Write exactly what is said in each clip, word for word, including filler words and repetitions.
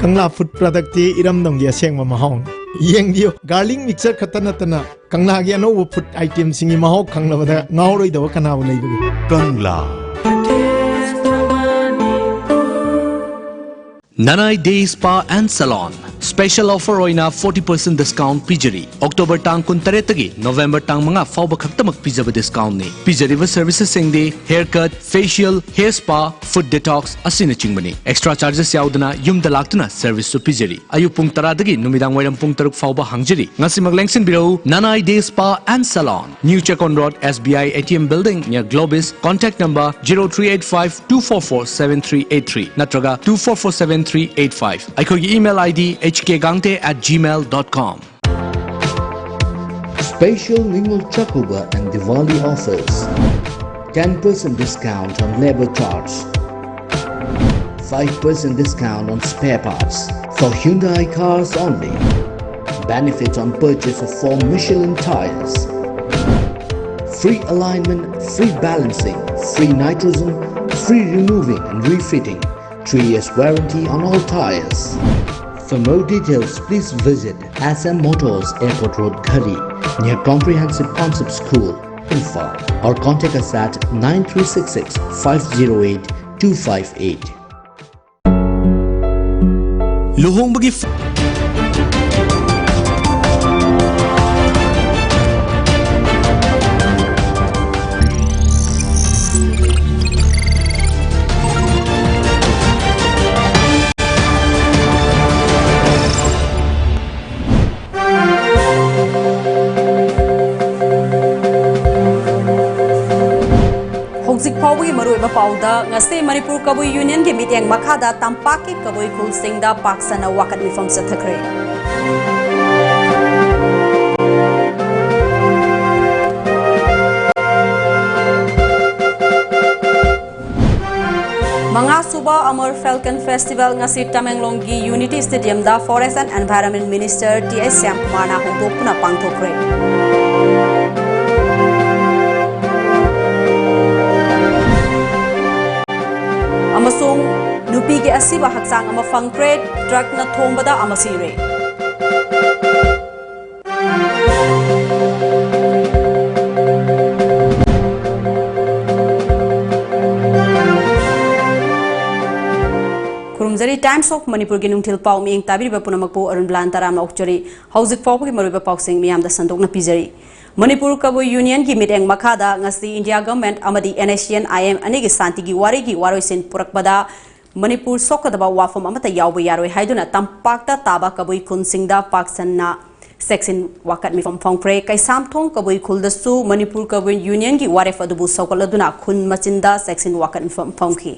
ꯀꯪꯂꯥ food ꯄ꯭ꯔꯗꯛꯇꯤ ꯏꯔꯝꯗꯝꯒꯤ ꯑꯁꯦꯡꯕ ꯃꯍꯥꯎꯅꯤ꯫ ꯌꯦꯡꯕꯤꯌꯨ, garlic mixer ꯈꯛꯇ ꯅꯠꯇꯅ ꯀꯪꯂꯥꯒꯤ ꯑꯅꯧꯕ ꯐꯨꯗ ꯑꯥꯏꯇꯦꯝꯁꯤꯡꯒꯤ ꯃꯍꯥꯎ ꯈꯪꯂꯕꯗ ꯉꯥꯎꯔꯣꯏꯗꯕ ꯀꯅꯥꯕꯨ ꯂꯩꯕꯒꯦ? ꯀꯪꯂꯥ꯫ Nanai Day Spa and Salon special offer ꯑꯣꯏꯅ forty percent discount ꯄꯤꯖꯔꯤ꯫ ꯑꯣꯛꯇꯣꯕꯔ ꯇꯥꯡ ꯀꯨꯟꯇꯔꯦꯠꯇꯒꯤ ꯅꯣꯕꯦꯝꯕꯔ ꯇꯥꯡ ꯃꯉꯥ ꯐꯥꯎꯕ ꯈꯛꯇꯃꯛ ꯄꯤꯖꯕ discountꯅꯤ꯫ ꯄꯤꯖꯔꯤꯕ servicesꯁꯤꯡꯗꯤ hair cut, facial, hair spa, foot detox ꯑꯁꯤꯅꯆꯤꯡꯕꯅꯤ꯫ Extra charges ꯌꯥꯎꯗꯅ ꯌꯨꯝꯗ ꯂꯥꯛꯇꯨꯅ serviceꯁꯨ ꯄꯤꯖꯔꯤ꯫ ꯑꯌꯨꯛ ꯄꯨꯡ ꯇꯔꯥꯗꯒꯤ ꯅꯨꯃꯤꯗꯥꯡ ꯋꯥꯏꯔꯝ ꯄꯨꯡ ꯇꯔꯨꯛ ꯐꯥꯎꯕ ꯍꯥꯡꯖꯔꯤ꯫ ꯉꯁꯤꯃꯛ ꯂꯦꯡꯁꯤꯟꯕꯤꯔꯛꯎ, Nanai Day Spa and Salon, New Checkon Road, S B I A T M Building, near Globis. Contact number zero three eight five two four four seven three eight three ꯅꯠꯇ꯭ꯔꯒ two four four seven three eight five꯫ ꯑꯩꯈꯣꯏꯒꯤ email ID H K gangte at gmail dot com꯫ Special Ningol Chakuba and Diwali offers. Ten percent discount on labor charge. Five percent discount on spare parts for Hyundai cars only. Benefits on purchase of four Michelin tires. Free alignment, free balancing, free nitrogen, free removing and refitting. Three years warranty on all tires. For more details, please visit S M Motors, Airport Road, Ghari, near Comprehensive Concept School, Imphal, or contact us at nine three six six five zero eight two five eight. ꯂꯨꯍꯣꯡꯕꯒꯤ ꯐ- ꯍꯧꯖꯤꯛ ꯐꯥꯎꯕꯒꯤ ꯃꯔꯨꯑꯣꯏꯕ ꯄꯥꯎꯗ, ꯉꯁꯤ ꯃꯅꯤꯄꯨꯔ ꯀꯕꯨꯏ ꯌꯨꯅꯤꯌꯟꯒꯤ ꯃꯤꯠꯌꯦꯡ ꯃꯈꯥꯗ ꯇꯝꯄꯥꯛꯀꯤ ꯀꯕꯨꯏ ꯈꯨꯜꯁꯤꯡꯗ ꯄꯥꯛ ꯁꯟꯅ ꯋꯥꯀꯠ ꯃꯤꯐꯝ ꯆꯠꯊꯈ꯭ꯔꯦ꯫ ꯃꯉꯥꯁꯨꯕ Amur Falcon Festival ꯉꯁꯤ ꯇꯃꯦꯡꯂꯣꯡꯒꯤ Unity Stadiumꯗ Forest and Environment Minister T H ꯁ꯭ꯌꯥꯝꯀꯨꯃꯥꯔꯅ ꯍꯧꯗꯣꯛꯇꯨꯅ ꯄꯥꯡꯊꯣꯛꯈ꯭ꯔꯦ꯫ ꯑꯃꯁꯨꯡ ꯅꯨꯄꯤꯒꯤ ꯑꯁꯤꯕ ꯍꯛꯆꯥꯡ ꯑꯃ ꯐꯪꯈ꯭ꯔꯦ꯫ ꯇ꯭ꯔꯛꯅ ꯊꯣꯝꯕꯗ ꯑꯃ ꯁꯤꯔꯦ꯫ ꯈꯨꯔꯨꯝꯖꯔꯤ꯫ Times of ꯃꯅꯤꯄꯨꯔꯒꯤ ꯅꯨꯡꯊꯤꯜ ꯄꯥꯎ ꯃꯤꯠꯌꯦꯡ ꯇꯥꯕꯤꯔꯤꯕ ꯄꯨꯝꯅꯃꯛꯄꯨ ꯑꯔꯨꯟ ꯕ꯭ꯂꯥꯟ ꯇꯔꯥꯝꯅ ꯑꯣꯛꯆꯔꯤ꯫ ꯍꯧꯖꯤꯛ ꯐꯥꯎꯕꯒꯤ ꯃꯔꯨꯑꯣꯏꯕ ꯄꯥꯎꯁꯤꯡ ꯃꯤꯌꯥꯝꯗ ꯁꯟꯗꯣꯛꯅ ꯄꯤꯖꯔꯤ꯫ ꯃꯅꯤꯄꯨꯔ ꯀꯕꯨꯏ ꯌꯨꯅꯤꯌꯟꯒꯤ ꯃꯤꯠꯌꯦꯡ ꯃꯈꯥꯗ ꯉꯁꯤ ꯏꯟꯗꯤꯌꯥ ꯒꯚꯔꯟꯃꯦꯟꯠ ꯑꯃꯗꯤ NSCN IM ꯑꯅꯤꯒꯤ ꯁꯥꯟꯇꯤꯒꯤ ꯋꯥꯔꯤꯒꯤ ꯋꯥꯔꯣꯏꯁꯤꯟ ꯄꯨꯔꯛꯄꯗ ꯃꯅꯤꯄꯨꯔ ꯁꯣꯛꯀꯗꯕ ꯋꯥꯐꯝ ꯑꯃꯠꯇ ꯌꯥꯎꯕ ꯌꯥꯔꯣꯏ ꯍꯥꯏꯗꯨꯅ ꯇꯝꯄꯥꯛꯇ ꯇꯥꯕ ꯀꯕꯨꯏ ꯈꯨꯟꯁꯤꯡꯗ ꯄꯥꯛ ꯁꯟꯅ ꯆꯦꯛꯁꯤꯟ ꯋꯥꯀꯠ ꯃꯤꯐꯝ ꯐꯣꯡꯈ꯭ꯔꯦ꯫ ꯀꯩꯁꯥꯝꯊꯣꯡ ꯀꯕꯨꯏ ꯈꯨꯜꯗꯁꯨ ꯃꯅꯤꯄꯨꯔ ꯀꯕꯨꯏ ꯌꯨꯅꯤꯌꯟꯒꯤ ꯋꯥꯔꯦꯞ ꯑꯗꯨꯕꯨ ꯁꯧꯒꯠꯂꯗꯨꯅ ꯈꯨꯟ ꯃꯆꯤꯟꯗ ꯆꯦꯛꯁꯤꯟ ꯋꯥꯀꯠ ꯃꯤꯐꯝ ꯐꯣꯡꯈꯤ꯫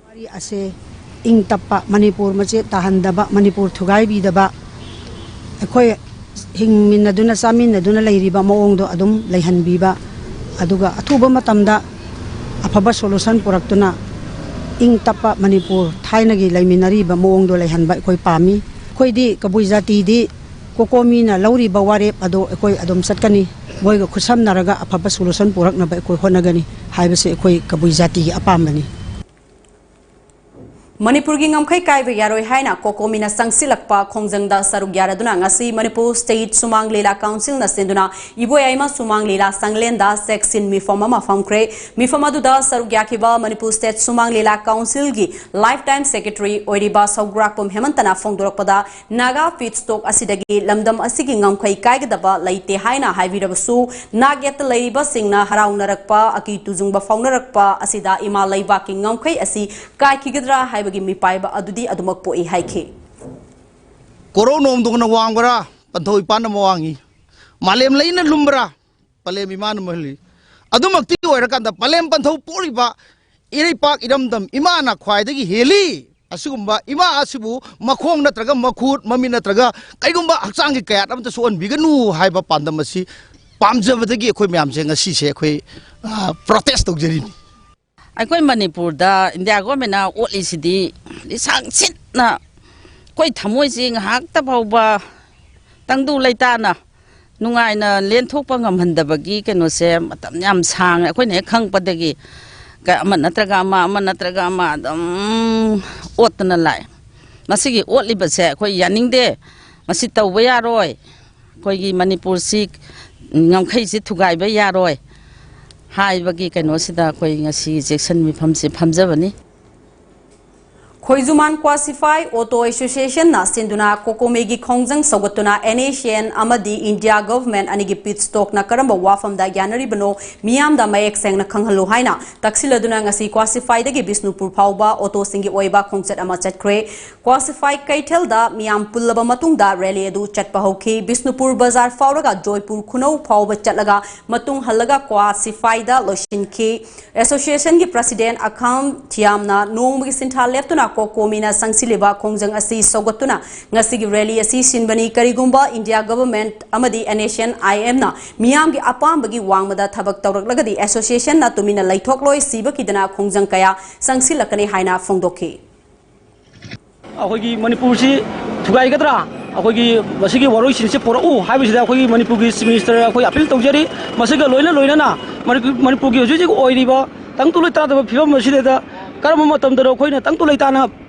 ꯋꯥꯔꯤ ꯑꯁꯦ ꯏꯪ ꯇꯞꯄ, ꯃꯅꯤꯄꯨꯔ ꯃꯆꯦꯠ ꯇꯥꯍꯟꯗꯕ, ꯃꯅꯤꯄꯨꯔ ꯊꯨꯒꯥꯏꯕꯤꯗꯕ, ꯑꯩꯈꯣꯏ ꯍꯤꯡꯃꯤꯟꯅꯗꯨꯅ ꯆꯥꯃꯤꯟꯅꯗꯨꯅ ꯂꯩꯔꯤꯕ ꯃꯑꯣꯡꯗꯣ ꯑꯗꯨꯝ ꯂꯩꯍꯟꯕꯤꯕ, ꯑꯗꯨꯒ ꯑꯊꯨꯕ ꯃꯇꯝꯗ ꯑꯐꯕ solution ꯄꯨꯔꯛꯇꯨꯅ ꯏꯪ ꯇꯞꯄ ꯃꯅꯤꯄꯨꯔ ꯊꯥꯏꯅꯒꯤ ꯂꯩꯃꯤꯟꯅꯔꯤꯕ ꯃꯑꯣꯡꯗꯣ ꯂꯩꯍꯟꯕ ꯑꯩꯈꯣꯏ ꯄꯥꯝꯃꯤ꯫ ꯑꯩꯈꯣꯏꯗꯤ ꯀꯕꯨꯏ ꯖꯥꯇꯤꯗꯤ ꯀꯣꯀꯣꯃꯤꯅ ꯂꯧꯔꯤꯕ ꯋꯥꯔꯦꯞ ꯑꯗꯣ ꯑꯩꯈꯣꯏ ꯑꯗꯨꯝ ꯆꯠꯀꯅꯤ꯫ ꯃꯣꯏꯒ ꯈꯨꯠꯁꯝꯅꯔꯒ ꯑꯐꯕ solution ꯄꯨꯔꯛꯅꯕ ꯑꯩꯈꯣꯏ ꯍꯣꯠꯅꯒꯅꯤ ꯍꯥꯏꯕꯁꯦ ꯑꯩꯈꯣꯏ ꯀꯕꯨꯏ ꯖꯥꯇꯤꯒꯤ ꯑꯄꯥꯝꯕꯅꯤ꯫ ꯃꯅꯤꯄꯨꯔꯒꯤ ꯉꯝꯈꯩ ꯀꯥꯏꯕ ꯌꯥꯔꯣꯏ ꯍꯥꯏꯅ ꯀꯣꯀꯣꯃꯤꯅ ꯆꯪꯁꯤꯜꯂꯛꯄ ꯈꯣꯡꯖꯪꯗ ꯁꯔꯨꯛ ꯌꯥꯔꯗꯨꯅ ꯉꯁꯤ ꯃꯅꯤꯄꯨꯔ ꯁ꯭ꯇꯦꯠ ꯁꯨꯃꯥꯡ ꯂꯤꯂꯥ ꯀꯥꯎꯟꯁꯤꯜꯅ ꯁꯤꯟꯗꯨꯅ ꯏꯕꯣꯌꯥꯏꯃ ꯁꯨꯃꯥꯡ ꯂꯤꯂꯥ ꯁꯪꯂꯦꯟꯗ ꯆꯦꯛꯁꯤꯟ ꯃꯤꯐꯝ ꯑꯃ ꯐꯝꯈ꯭ꯔꯦ꯫ ꯃꯤꯐꯝ ꯑꯗꯨꯗ ꯁꯔꯨꯛ ꯌꯥꯈꯤꯕ ꯃꯅꯤꯄꯨꯔ ꯁ꯭ꯇꯦꯠ ꯁꯨꯃꯥꯡ ꯂꯤꯂꯥ ꯀꯥꯎꯟꯁꯤꯜꯒꯤ ꯂꯥꯏꯐ ꯇꯥꯏꯝ ꯁꯦꯀ꯭ꯔꯦꯇꯔꯤ ꯑꯣꯏꯔꯤꯕ ꯁꯧꯒ꯭ꯔꯥꯛꯄꯝ ꯍꯦꯃꯟꯇꯅ ꯐꯣꯡꯗꯣꯔꯛꯄꯗ, ꯅꯥꯒꯥ ꯐꯤꯠꯁ꯭ꯇꯣꯛ ꯑꯁꯤꯗꯒꯤ ꯂꯝꯗꯝ ꯑꯁꯤꯒꯤ ꯉꯝꯈꯩ ꯀꯥꯏꯒꯗꯕ ꯂꯩꯇꯦ ꯍꯥꯏꯅ ꯍꯥꯏꯕꯤꯔꯕꯁꯨ, ꯅꯥꯛ ꯌꯦꯠꯇ ꯂꯩꯔꯤꯕꯁꯤꯡꯅ ꯍꯔꯥꯎꯅꯔꯛꯄ, ꯑꯀꯤ ꯇꯨꯖꯨꯡꯕ ꯐꯥꯎꯅꯔꯛꯄ ꯑꯁꯤꯗ ꯏꯃꯥ ꯂꯩꯕꯥꯛꯀꯤ ꯉꯝꯈꯩ ꯑꯁꯤ ꯀꯥꯏꯈꯤꯒꯗ꯭ꯔꯥ ꯍꯥꯏꯕꯒꯤ ꯃꯤꯄꯥꯏꯕ ꯑꯗꯨꯗꯤ ꯑꯗꯨꯃꯛ ꯄꯣꯛꯏ ꯍꯥꯏꯈꯤ꯫ ꯀꯣꯔꯧ ꯅꯣꯡꯗꯧꯅ ꯋꯥꯡꯕ꯭ꯔꯥ, ꯄꯟꯊꯧ ꯏꯄꯥꯅ ꯃꯋꯥꯡꯉꯤ꯫ ꯃꯥꯂꯦꯝ ꯂꯩꯅ ꯂꯨꯝꯕ꯭ꯔꯥ, ꯄꯂꯦꯝ ꯏꯃꯥꯅ ꯃꯍꯜꯂꯤ꯫ ꯑꯗꯨꯃꯛꯇꯤ ꯑꯣꯏꯔꯀꯥꯟꯗ ꯄꯂꯦꯝ ꯄꯟꯊꯧ ꯄꯣꯛꯂꯤꯕ ꯏꯔꯩꯄꯥꯛ ꯏꯔꯝꯗꯝ ꯏꯃꯥꯅ ꯈ꯭ꯋꯥꯏꯗꯒꯤ ꯍꯦꯜꯂꯤ꯫ ꯑꯁꯤꯒꯨꯝꯕ ꯏꯃꯥ ꯑꯁꯤꯕꯨ ꯃꯈꯣꯡ ꯅꯠꯇ꯭ꯔꯒ ꯃꯈꯨꯠ, ꯃꯃꯤꯠ ꯅꯠꯇ꯭ꯔꯒ ꯀꯩꯒꯨꯝꯕ ꯍꯛꯆꯥꯡꯒꯤ ꯀꯌꯥꯠ ꯑꯃꯠꯇ ꯁꯣꯛꯍꯟꯕꯤꯒꯅꯨ ꯍꯥꯏꯕ ꯄꯥꯟꯗꯝ ꯑꯁꯤ ꯄꯥꯝꯖꯕꯗꯒꯤ ꯑꯩꯈꯣꯏ ꯃꯌꯥꯝꯁꯦ ꯉꯁꯤꯁꯦ ꯑꯩꯈꯣꯏ, ꯑ, protest ꯇꯧꯖꯔꯤꯅꯤ꯫ ꯑꯩꯈꯣꯏ ꯃꯅꯤꯄꯨꯔꯗ ꯏꯟꯗꯤꯌꯥ ꯒꯣꯔꯃꯦꯟꯅ ꯑꯣꯠꯂꯤꯁꯤꯗꯤ ꯂꯤꯁꯥꯡ ꯁꯤꯠꯅ ꯑꯩꯈꯣꯏ ꯊꯃꯣꯏꯁꯤ ꯉꯥꯏꯍꯥꯛꯇ ꯐꯥꯎꯕ ꯇꯪꯗꯨ ꯂꯩꯇꯥꯅ ꯅꯨꯡꯉꯥꯏꯅ ꯂꯦꯟꯊꯣꯛꯄ ꯉꯝꯍꯟꯗꯕꯒꯤ ꯀꯩꯅꯣꯁꯦ ꯃꯇꯝ ꯌꯥꯝ ꯁꯥꯡꯅ ꯑꯩꯈꯣꯏꯅ ꯍꯦꯛ ꯈꯪꯉꯛꯄꯗꯒꯤ ꯀ-, ꯑꯃ ꯅꯠꯇ꯭ꯔꯒ ꯑꯃ, ꯑꯃ ꯅꯠꯇ꯭ꯔꯒ ꯑꯃ ꯑꯗꯨꯝ ꯑꯣꯠꯇꯅ ꯂꯥꯛꯑꯦ꯫ ꯃꯁꯤꯒꯤ ꯑꯣꯠꯂꯤꯕꯁꯦ ꯑꯩꯈꯣꯏ ꯌꯥꯅꯤꯡꯗꯦ꯫ ꯃꯁꯤ ꯇꯧꯕ ꯌꯥꯔꯣꯏ꯫ ꯑꯩꯈꯣꯏꯒꯤ ꯃꯅꯤꯄꯨꯔꯁꯤ ꯉꯝꯈꯩꯁꯤ ꯊꯨꯒꯥꯏꯕ ꯌꯥꯔꯣꯏ ꯍꯥꯏꯕꯒꯤ ꯀꯩꯅꯣꯁꯤꯗ ꯑꯩꯈꯣꯏ ꯉꯁꯤ ꯆꯦꯛꯁꯤꯟ ꯃꯤꯐꯝꯁꯤ ꯐꯝꯖꯕꯅꯤ꯫ ꯈꯣꯏꯖꯨꯃꯥꯟ ꯀ꯭ꯋꯥꯁꯤꯐꯥꯏ ꯑꯣꯇꯣ ꯑꯦꯁꯣꯁꯤꯌꯦꯁꯟꯅ ꯁꯤꯟꯗꯨꯅ ꯀꯣꯀꯣꯃꯤꯒꯤ ꯈꯣꯡꯖꯪ ꯁꯧꯒꯠꯇꯨꯅ NACN ꯑꯃꯗꯤ ꯏꯟꯗꯤꯌꯥ ꯒꯚꯔꯟꯃꯦꯟꯠ ꯑꯅꯤꯒꯤ ꯄꯤꯠ ꯁ꯭ꯇꯣꯛꯅ ꯀꯔꯝꯕ ꯋꯥꯐꯝꯗ ꯌꯥꯅꯔꯤꯕꯅꯣ ꯃꯤꯌꯥꯝꯗ ꯃꯌꯦꯛ ꯁꯦꯡꯅ ꯈꯪꯍꯜꯂꯨ ꯍꯥꯏꯅ ꯇꯛꯁꯤꯜꯂꯗꯨꯅ ꯉꯁꯤ ꯀ꯭ꯋꯥꯁꯤꯐꯥꯏꯗꯒꯤ ꯕꯤꯁꯅꯨꯄꯨꯔ ꯐꯥꯎꯕ ꯑꯣꯇꯣꯁꯤꯡꯒꯤ ꯑꯣꯏꯕ ꯈꯣꯡꯆꯠ ꯑꯃ ꯆꯠꯈ꯭ꯔꯦ꯫ ꯀ꯭ꯋꯥꯁꯤꯐꯥꯏ ꯀꯩꯊꯦꯜꯗ ꯃꯤꯌꯥꯝ ꯄꯨꯜꯂꯕ ꯃꯇꯨꯡꯗ ꯔꯦꯂꯤ ꯑꯗꯨ ꯆꯠꯄ ꯍꯧꯈꯤ꯫ ꯕꯤꯁꯅꯨꯄꯨꯔ ꯕꯖꯥꯔ ꯐꯥꯎꯔꯒ ꯖꯣꯏꯄꯨꯔ ꯈꯨꯅꯧ ꯐꯥꯎꯕ ꯆꯠꯂꯒ ꯃꯇꯨꯡ ꯍꯜꯂꯒ ꯀ꯭ꯋꯥꯁꯤꯐꯥꯏꯗ ꯂꯣꯏꯁꯤꯟꯈꯤ꯫ ꯑꯦꯁꯣꯁꯤꯌꯦꯁꯟꯒꯤ ꯄ꯭ꯔꯁꯤꯗꯦꯟꯠ ꯑꯈꯥꯝ ꯊꯤꯌꯥꯝꯅ ꯅꯣꯡꯃꯒꯤ ꯁꯤꯟꯊꯥ ꯂꯦꯞꯇꯨꯅ ꯀꯣꯀꯣꯃꯤꯅ ꯆꯪꯁꯤꯜꯂꯤꯕ ꯈꯣꯡꯖꯪ ꯑꯁꯤ ꯁꯧꯒꯠꯇꯨꯅ ꯉꯁꯤꯒꯤ ꯔꯦꯂꯤ ꯑꯁꯤ ꯁꯤꯟꯕꯅꯤ꯫ ꯀꯔꯤꯒꯨꯝꯕ ꯏꯟꯗꯤꯌꯥ ꯒꯚꯔꯟꯃꯦꯟꯠ ꯑꯃꯗꯤ NACN IMꯅ ꯃꯤꯌꯥꯝꯒꯤ ꯑꯄꯥꯝꯕꯒꯤ ꯋꯥꯡꯃꯗ ꯊꯕꯛ ꯇꯧꯔꯛꯂꯒꯗꯤ ꯑꯦꯁꯣꯁꯤꯌꯦꯁꯟꯅ ꯇꯨꯃꯤꯟꯅ ꯂꯩꯊꯣꯛꯂꯣꯏ, ꯁꯤꯕ ꯀꯤꯗꯅ ꯈꯣꯡꯖꯪ ꯀꯌꯥ ꯆꯪꯁꯤꯜꯂꯛꯀꯅꯤ ꯍꯥꯏꯅ ꯐꯣꯡꯗꯣꯛꯈꯤ꯫ ꯑꯩꯈꯣꯏꯒꯤ ꯃꯅꯤꯄꯨꯔꯁꯤ ꯊꯨꯒꯥꯏꯒꯗ꯭ꯔꯥ, ꯑꯩꯈꯣꯏꯒꯤ ꯃꯁꯤꯒꯤ ꯋꯥꯔꯣꯏꯁꯤꯟꯁꯦ ꯄꯨꯔꯛꯎ ꯍꯥꯏꯕꯁꯤꯗ ꯑꯩꯈꯣꯏꯒꯤ ꯃꯅꯤꯄꯨꯔꯒꯤ ꯆꯤꯐ ꯃꯤꯅꯤꯁꯇꯔ ꯑꯩꯈꯣꯏ ꯑꯄꯤꯜ ꯇꯧꯖꯔꯤ꯫ ꯃꯁꯤꯒ ꯂꯣꯏꯅ ꯂꯣꯏꯅꯅ ꯃꯅꯤꯄꯨꯔ, ꯃꯅꯤꯄꯨꯔꯒꯤ ꯍꯧꯖꯤꯛ ꯍꯧꯖꯤꯛ ꯑꯣꯏꯔꯤꯕ ꯇꯪꯗꯨ ꯂꯩꯇꯥꯗꯕ ꯐꯤꯕꯝ ꯑꯁꯤꯗ ꯀꯔꯝꯕ ꯃꯇꯝꯗꯅꯣ ꯑꯩꯈꯣꯏꯅ ꯇꯪꯗꯨ ꯂꯩꯇꯥꯅ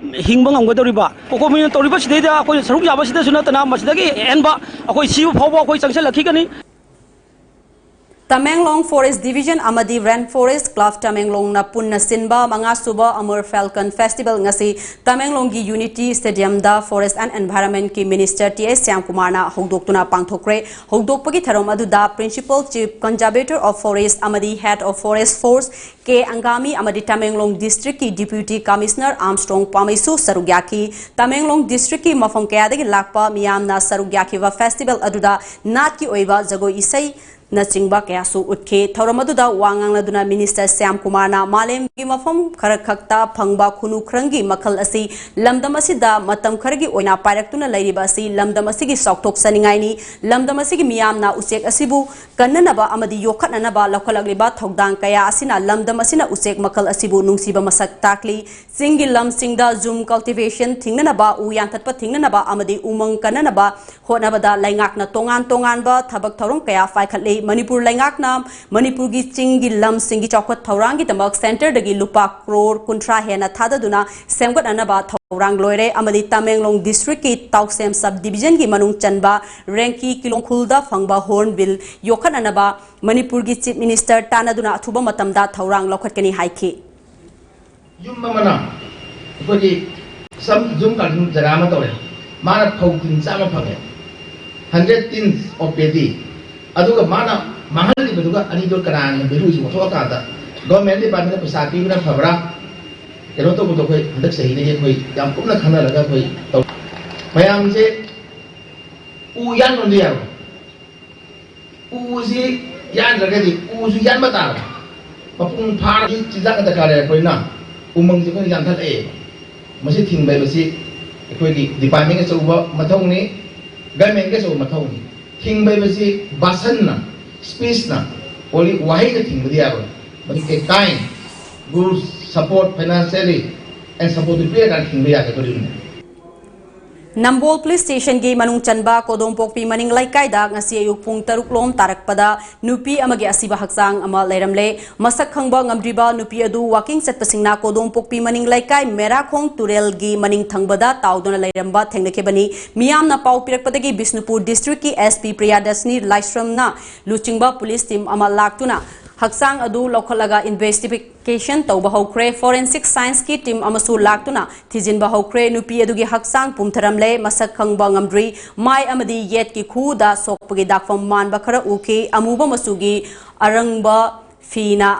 ꯍꯤꯡꯕ ꯉꯝꯒꯗꯧꯔꯤꯕ? ꯀꯣꯀꯣꯃꯤꯅ ꯇꯧꯔꯤꯕꯁꯤꯗꯩꯗ ꯑꯩꯈꯣꯏꯅ ꯁꯔꯨꯛ ꯌꯥꯕꯁꯤꯗꯁꯨ ꯅꯠꯇꯅ ꯃꯁꯤꯗꯒꯤ ꯍꯦꯟꯕ ꯑꯩꯈꯣꯏ ꯁꯤꯕ ꯐꯥꯎꯕ ꯑꯩꯈꯣꯏ ꯆꯪꯁꯤꯜꯂꯛꯈꯤꯒꯅꯤ꯫ ꯇꯃꯦꯡꯂꯣꯡ ꯐꯣꯔꯦꯁꯠ ꯗꯤꯚꯤꯖꯟ ꯑꯃꯗꯤ ꯔꯦꯟ ꯐꯣꯔꯦꯁꯠ ꯀ꯭ꯂꯕ ꯇꯃꯦꯡꯂꯣꯡꯅ ꯄꯨꯟꯅ ꯁꯤꯟꯕ ꯃꯉꯥꯁꯨꯕ ꯑꯃꯔ ꯐꯦꯜꯀꯟ ꯐꯦꯁꯇꯤꯚꯦꯜ ꯉꯁꯤ ꯇꯃꯦꯡꯂꯣꯡꯒꯤ ꯌꯨꯅꯤꯇꯤ ꯁ꯭ꯇꯦꯗꯤꯌꯝꯗ ꯐꯣꯔꯦꯁꯠ ꯑꯦꯟ ꯑꯦꯟꯚꯥꯏꯔꯟꯃꯦꯟꯠꯀꯤ ꯃꯤꯅꯤꯁꯇꯔ ꯇꯤ ꯑꯦꯁ ꯁ꯭ꯌꯥꯝꯀꯨꯃꯥꯔꯅ ꯍꯧꯗꯣꯛꯇꯨꯅ ꯄꯥꯡꯊꯣꯛꯈ꯭ꯔꯦ꯫ ꯍꯧꯗꯣꯛꯄꯒꯤ ꯊꯧꯔꯝ ꯑꯗꯨꯗ Principal Chief Conservator of Forest ꯑꯃꯗꯤ Head of Forest Force ꯀꯦ ꯑꯪꯒꯥꯃꯤ ꯑꯃꯗꯤ ꯇꯃꯦꯡꯂꯣꯡ ꯗꯤꯁꯇ꯭ꯔꯤꯛꯀꯤ ꯗꯤꯄ꯭ꯌꯨꯇꯤ ꯀꯃꯤꯁꯅꯔ ꯑꯥꯔꯝꯁꯇ꯭ꯔꯣꯡ ꯄꯥꯃꯩꯁꯨ ꯁꯔꯨꯛ ꯌꯥꯈꯤ꯫ ꯇꯃꯦꯡꯂꯣꯡ ꯗꯤꯁꯇ꯭ꯔꯤꯛꯀꯤ ꯃꯐꯝ ꯀꯌꯥꯗꯒꯤ ꯂꯥꯛꯄ ꯃꯤꯌꯥꯝꯅ ꯁꯔꯨꯛ ꯌꯥꯈꯤꯕ ꯐꯦꯁꯇꯤꯚꯦꯜ ꯑꯗꯨꯗ ꯅꯥꯠꯀꯤ ꯑꯣꯏꯕ ꯖꯒꯣꯏ ꯏꯁꯩ ꯅꯆꯤꯡꯕ ꯀꯌꯥꯁꯨ ꯎꯠꯈꯤ꯫ ꯊꯧꯔꯝ ꯑꯗꯨꯗ ꯋꯥ ꯉꯥꯡꯂꯗꯨꯅ ꯃꯤꯅꯤꯁꯇꯔ ꯁ꯭ꯌꯥꯝ ꯀꯨꯃꯥꯔꯅ ꯃꯥꯂꯦꯝꯒꯤ ꯃꯐꯝ ꯈꯔꯈꯛꯇ ꯐꯪꯕ ꯈꯨꯅꯨ ꯈꯔꯪꯒꯤ ꯃꯈꯜ ꯑꯁꯤ ꯂꯝꯗꯝ ꯑꯁꯤꯗ ꯃꯇꯝ ꯈꯔꯒꯤ ꯑꯣꯏꯅ ꯄꯥꯏꯔꯛꯇꯨꯅ ꯂꯩꯔꯤꯕ ꯑꯁꯤ ꯂꯝꯗꯝ ꯑꯁꯤꯒꯤ ꯆꯥꯎꯊꯣꯛꯆꯅꯤꯡꯉꯥꯏꯅꯤ꯫ ꯂꯝꯗꯝ ꯑꯁꯤꯒꯤ ꯃꯤꯌꯥꯝꯅ ꯎꯆꯦꯛ ꯑꯁꯤꯕꯨ ꯀꯟꯅꯅꯕ ꯑꯃꯗꯤ ꯌꯣꯛꯈꯠꯅꯅꯕ ꯂꯧꯈꯠꯂꯛꯂꯤꯕ ꯊꯧꯗꯥꯡ ꯀꯌꯥ ꯑꯁꯤꯅ ꯂꯝꯗꯝ ꯑꯁꯤꯅ ꯎꯆꯦꯛ ꯃꯈꯜ ꯑꯁꯤꯕꯨ ꯅꯨꯡꯁꯤꯕ ꯃꯁꯛ ꯇꯥꯛꯂꯤ꯫ ꯆꯤꯡꯒꯤ ꯂꯝꯁꯤꯡꯗ ꯖꯨꯝ ꯀꯜꯇꯤꯚꯦꯁꯟ ꯊꯤꯡꯅꯅꯕ, ꯎ ꯌꯥꯟꯊꯠꯄ ꯊꯤꯡꯅꯅꯕ ꯑꯃꯗꯤ ꯎꯃꯪ ꯀꯟꯅꯅꯕ ꯍꯣꯠꯅꯕꯗ ꯂꯩꯉꯥꯛꯅ ꯇꯣꯉꯥꯟ ꯇꯣꯉꯥꯟꯕ ꯊꯕꯛ ꯊꯧꯔꯝ ꯀꯌꯥ ꯄꯥꯏꯈꯠꯂꯤ꯫ ꯃꯅꯤꯄꯨꯔ ꯂꯩꯉꯥꯛꯅ ꯃꯅꯤꯄꯨꯔꯒꯤ ꯆꯤꯡꯒꯤ ꯂꯝꯁꯤꯡꯒꯤ ꯆꯥꯎꯈꯠ ꯊꯧꯔꯥꯡꯒꯤꯗꯃꯛ centreꯗꯒꯤ ꯂꯨꯄꯥ ꯀ꯭ꯔꯣꯔ ꯀꯨꯟꯊ꯭ꯔꯥ ꯍꯦꯟꯅ ꯊꯥꯗꯗꯨꯅ ꯁꯦꯝꯒꯠꯅꯅꯕ ꯊꯧꯔꯥꯡ ꯂꯣꯏꯔꯦ ꯑꯃꯗꯤ ꯇꯃꯦꯡꯂꯣꯡ districtꯀꯤ ꯇꯥꯎꯁꯦꯝ sub divisionꯒꯤ ꯃꯅꯨꯡ ꯆꯟꯕ ꯔꯦꯡꯀꯤ ꯀꯤꯂꯣꯡꯈꯨꯜꯗ ꯐꯪꯕ Hornbill ꯌꯣꯛꯈꯠꯅꯅꯕ ꯃꯅꯤꯄꯨꯔꯒꯤ Chief Minister ꯇꯥꯟꯅꯗꯨꯅ ꯑꯊꯨꯕ ꯃꯇꯝꯗ ꯊꯧꯔꯥꯡ ꯂꯧꯈꯠꯀꯅꯤ ꯍꯥꯏꯈꯤ꯫ ꯌꯨꯝ ꯑꯃꯅ ꯑꯩꯈꯣꯏꯒꯤ ꯁꯝ ꯌꯨꯝ ꯀꯥꯟꯊꯣꯛ ꯖꯒꯥ ꯑꯃ ꯇꯧꯔꯦ, ꯃꯥꯅ ꯐꯧ ꯇꯤꯟ ꯆꯥꯝꯃ ꯐꯪꯉꯦ, hundred tins of paddy, ꯑꯗꯨꯒ ꯃꯥꯅ ꯃꯥꯡꯍꯜꯂꯤꯕꯗꯨꯒ ꯑꯅꯤꯗꯨ ꯀꯅꯥꯅ valueꯁꯤ ꯑꯣꯟꯊꯣꯛꯑꯀꯥꯟꯗ government departmentꯗ ꯄꯩꯁꯥ ꯄꯤꯕꯅ ꯐꯕ꯭ꯔꯥ? ꯀꯩꯅꯣ ꯇꯧꯕꯗꯣ ꯑꯩꯈꯣꯏ ꯍꯟꯗꯛ ꯆꯍꯤꯗꯒꯤ ꯑꯩꯈꯣꯏ ꯌꯥꯝ ꯀꯨꯞꯅ ꯈꯟꯅꯔꯒ ꯑꯩꯈꯣꯏ ꯇꯧ꯫ ꯃꯌꯥꯝꯁꯦ ꯎ ꯌꯥꯟꯕ ꯑꯝꯗ ꯌꯥꯔꯣꯏ꯫ ꯎꯁꯤ ꯌꯥꯟꯗ꯭ꯔꯒꯗꯤ ꯎꯁꯨ ꯌꯥꯟꯕ ꯇꯥꯕ꯫ ꯃꯄꯨꯡ ꯐꯥꯔꯗꯤ ꯆꯤꯟꯖꯥꯛ ꯗꯔꯀꯥꯔ ꯂꯩꯔꯛꯄꯅꯤꯅ ꯎꯃꯪꯁꯦ ꯑꯩꯈꯣꯏꯅ ꯌꯥꯟꯊꯠꯂꯛꯑꯦꯕ꯫ ꯃꯁꯤ ꯊꯤꯡꯕ ꯍꯥꯏꯕꯁꯤ ꯑꯩꯈꯣꯏꯒꯤ departmentꯒꯤ ꯑꯆꯧꯕ ꯃꯊꯧꯅꯤ, governmentꯀꯤ ꯑꯆꯧꯕ ꯃꯊꯧꯅꯤ꯫ ꯊꯤꯡꯕ ꯍꯥꯏꯕꯁꯤ ꯚꯥꯁꯟꯅ, speechꯅ, only ꯋꯥꯍꯩꯅ ꯊꯤꯡꯕꯗꯤ ꯌꯥꯔꯣꯏ꯫ ꯃꯗꯨ a kind, goods, support, financially and supportꯇꯨ ꯄꯤꯔꯀꯥꯟꯗ ꯊꯤꯡꯕ ꯌꯥꯒꯗꯧꯔꯤꯕꯅꯤ꯫ ꯅꯝꯕꯣꯜ police stationꯒꯤ ꯃꯅꯨꯡ ꯆꯟꯕ ꯀꯣꯗꯣꯝꯄꯣꯛꯄꯤ ꯃꯅꯤꯡ ꯂꯩꯀꯥꯏꯗ ꯉꯁꯤ ꯑꯌꯨꯛ ꯄꯨꯡ ꯇꯔꯨꯛ ꯂꯣꯝ ꯇꯥꯔꯛꯄꯗ ꯅꯨꯄꯤ ꯑꯃꯒꯤ ꯑꯁꯤꯕ ꯍꯛꯆꯥꯡ ꯑꯃ ꯂꯩꯔꯝꯂꯦ꯫ ꯃꯁꯛ ꯈꯪꯕ ꯉꯝꯗ꯭ꯔꯤꯕ ꯅꯨꯄꯤ ꯑꯗꯨ walking ꯆꯠꯄꯁꯤꯡꯅ ꯀꯣꯗꯣꯝꯄꯣꯛꯄꯤ ꯃꯅꯤꯡ ꯂꯩꯀꯥꯏ ꯃꯦꯔꯥꯈꯣꯡ ꯇꯨꯔꯦꯜꯒꯤ ꯃꯅꯤꯡ ꯊꯪꯕꯗ ꯇꯥꯎꯗꯨꯅ ꯂꯩꯔꯝꯕ ꯊꯦꯡꯅꯈꯤꯕꯅꯤ꯫ ꯃꯤꯌꯥꯝꯅ ꯄꯥꯎ ꯄꯤꯔꯛꯄꯗꯒꯤ ꯕꯤꯁꯅꯨꯄꯨꯔ districtꯀꯤ SP ꯄ꯭ꯔꯤꯌꯥꯗꯔꯁꯤꯅꯤ ꯂꯥꯏꯁ꯭ꯔꯝꯅ ꯂꯨꯆꯤꯡꯕ police team ꯑꯃ ꯂꯥꯛꯇꯨꯅ ꯍꯛꯆꯥꯡ ꯑꯗꯨ ꯂꯧꯈꯠꯂꯒ investigation ꯇꯧꯕ ꯍꯧꯈ꯭ꯔꯦ꯫ Forensic scienceꯀꯤ team ꯑꯃꯁꯨ ꯂꯥꯛꯇꯨꯅ ꯊꯤꯖꯤꯟꯕ ꯍꯧꯈ꯭ꯔꯦ꯫ ꯅꯨꯄꯤ ꯑꯗꯨꯒꯤ ꯍꯛꯆꯥꯡ ꯄꯨꯝꯊꯔꯝꯂꯦ꯫ ꯃꯁꯛ ꯈꯪꯕ ꯉꯝꯗ꯭ꯔꯤ꯫ ꯃꯥꯏ ꯑꯃꯗꯤ ꯌꯦꯠꯀꯤ ꯈꯨꯎꯗ ꯁꯣꯛꯄꯒꯤ ꯗꯥꯛꯐꯝ ꯃꯥꯟꯕ ꯈꯔ ꯎꯈꯤ꯫ ꯑꯃꯨꯕ ꯃꯆꯨꯒꯤ ꯑꯔꯪꯕ ꯐꯤꯅ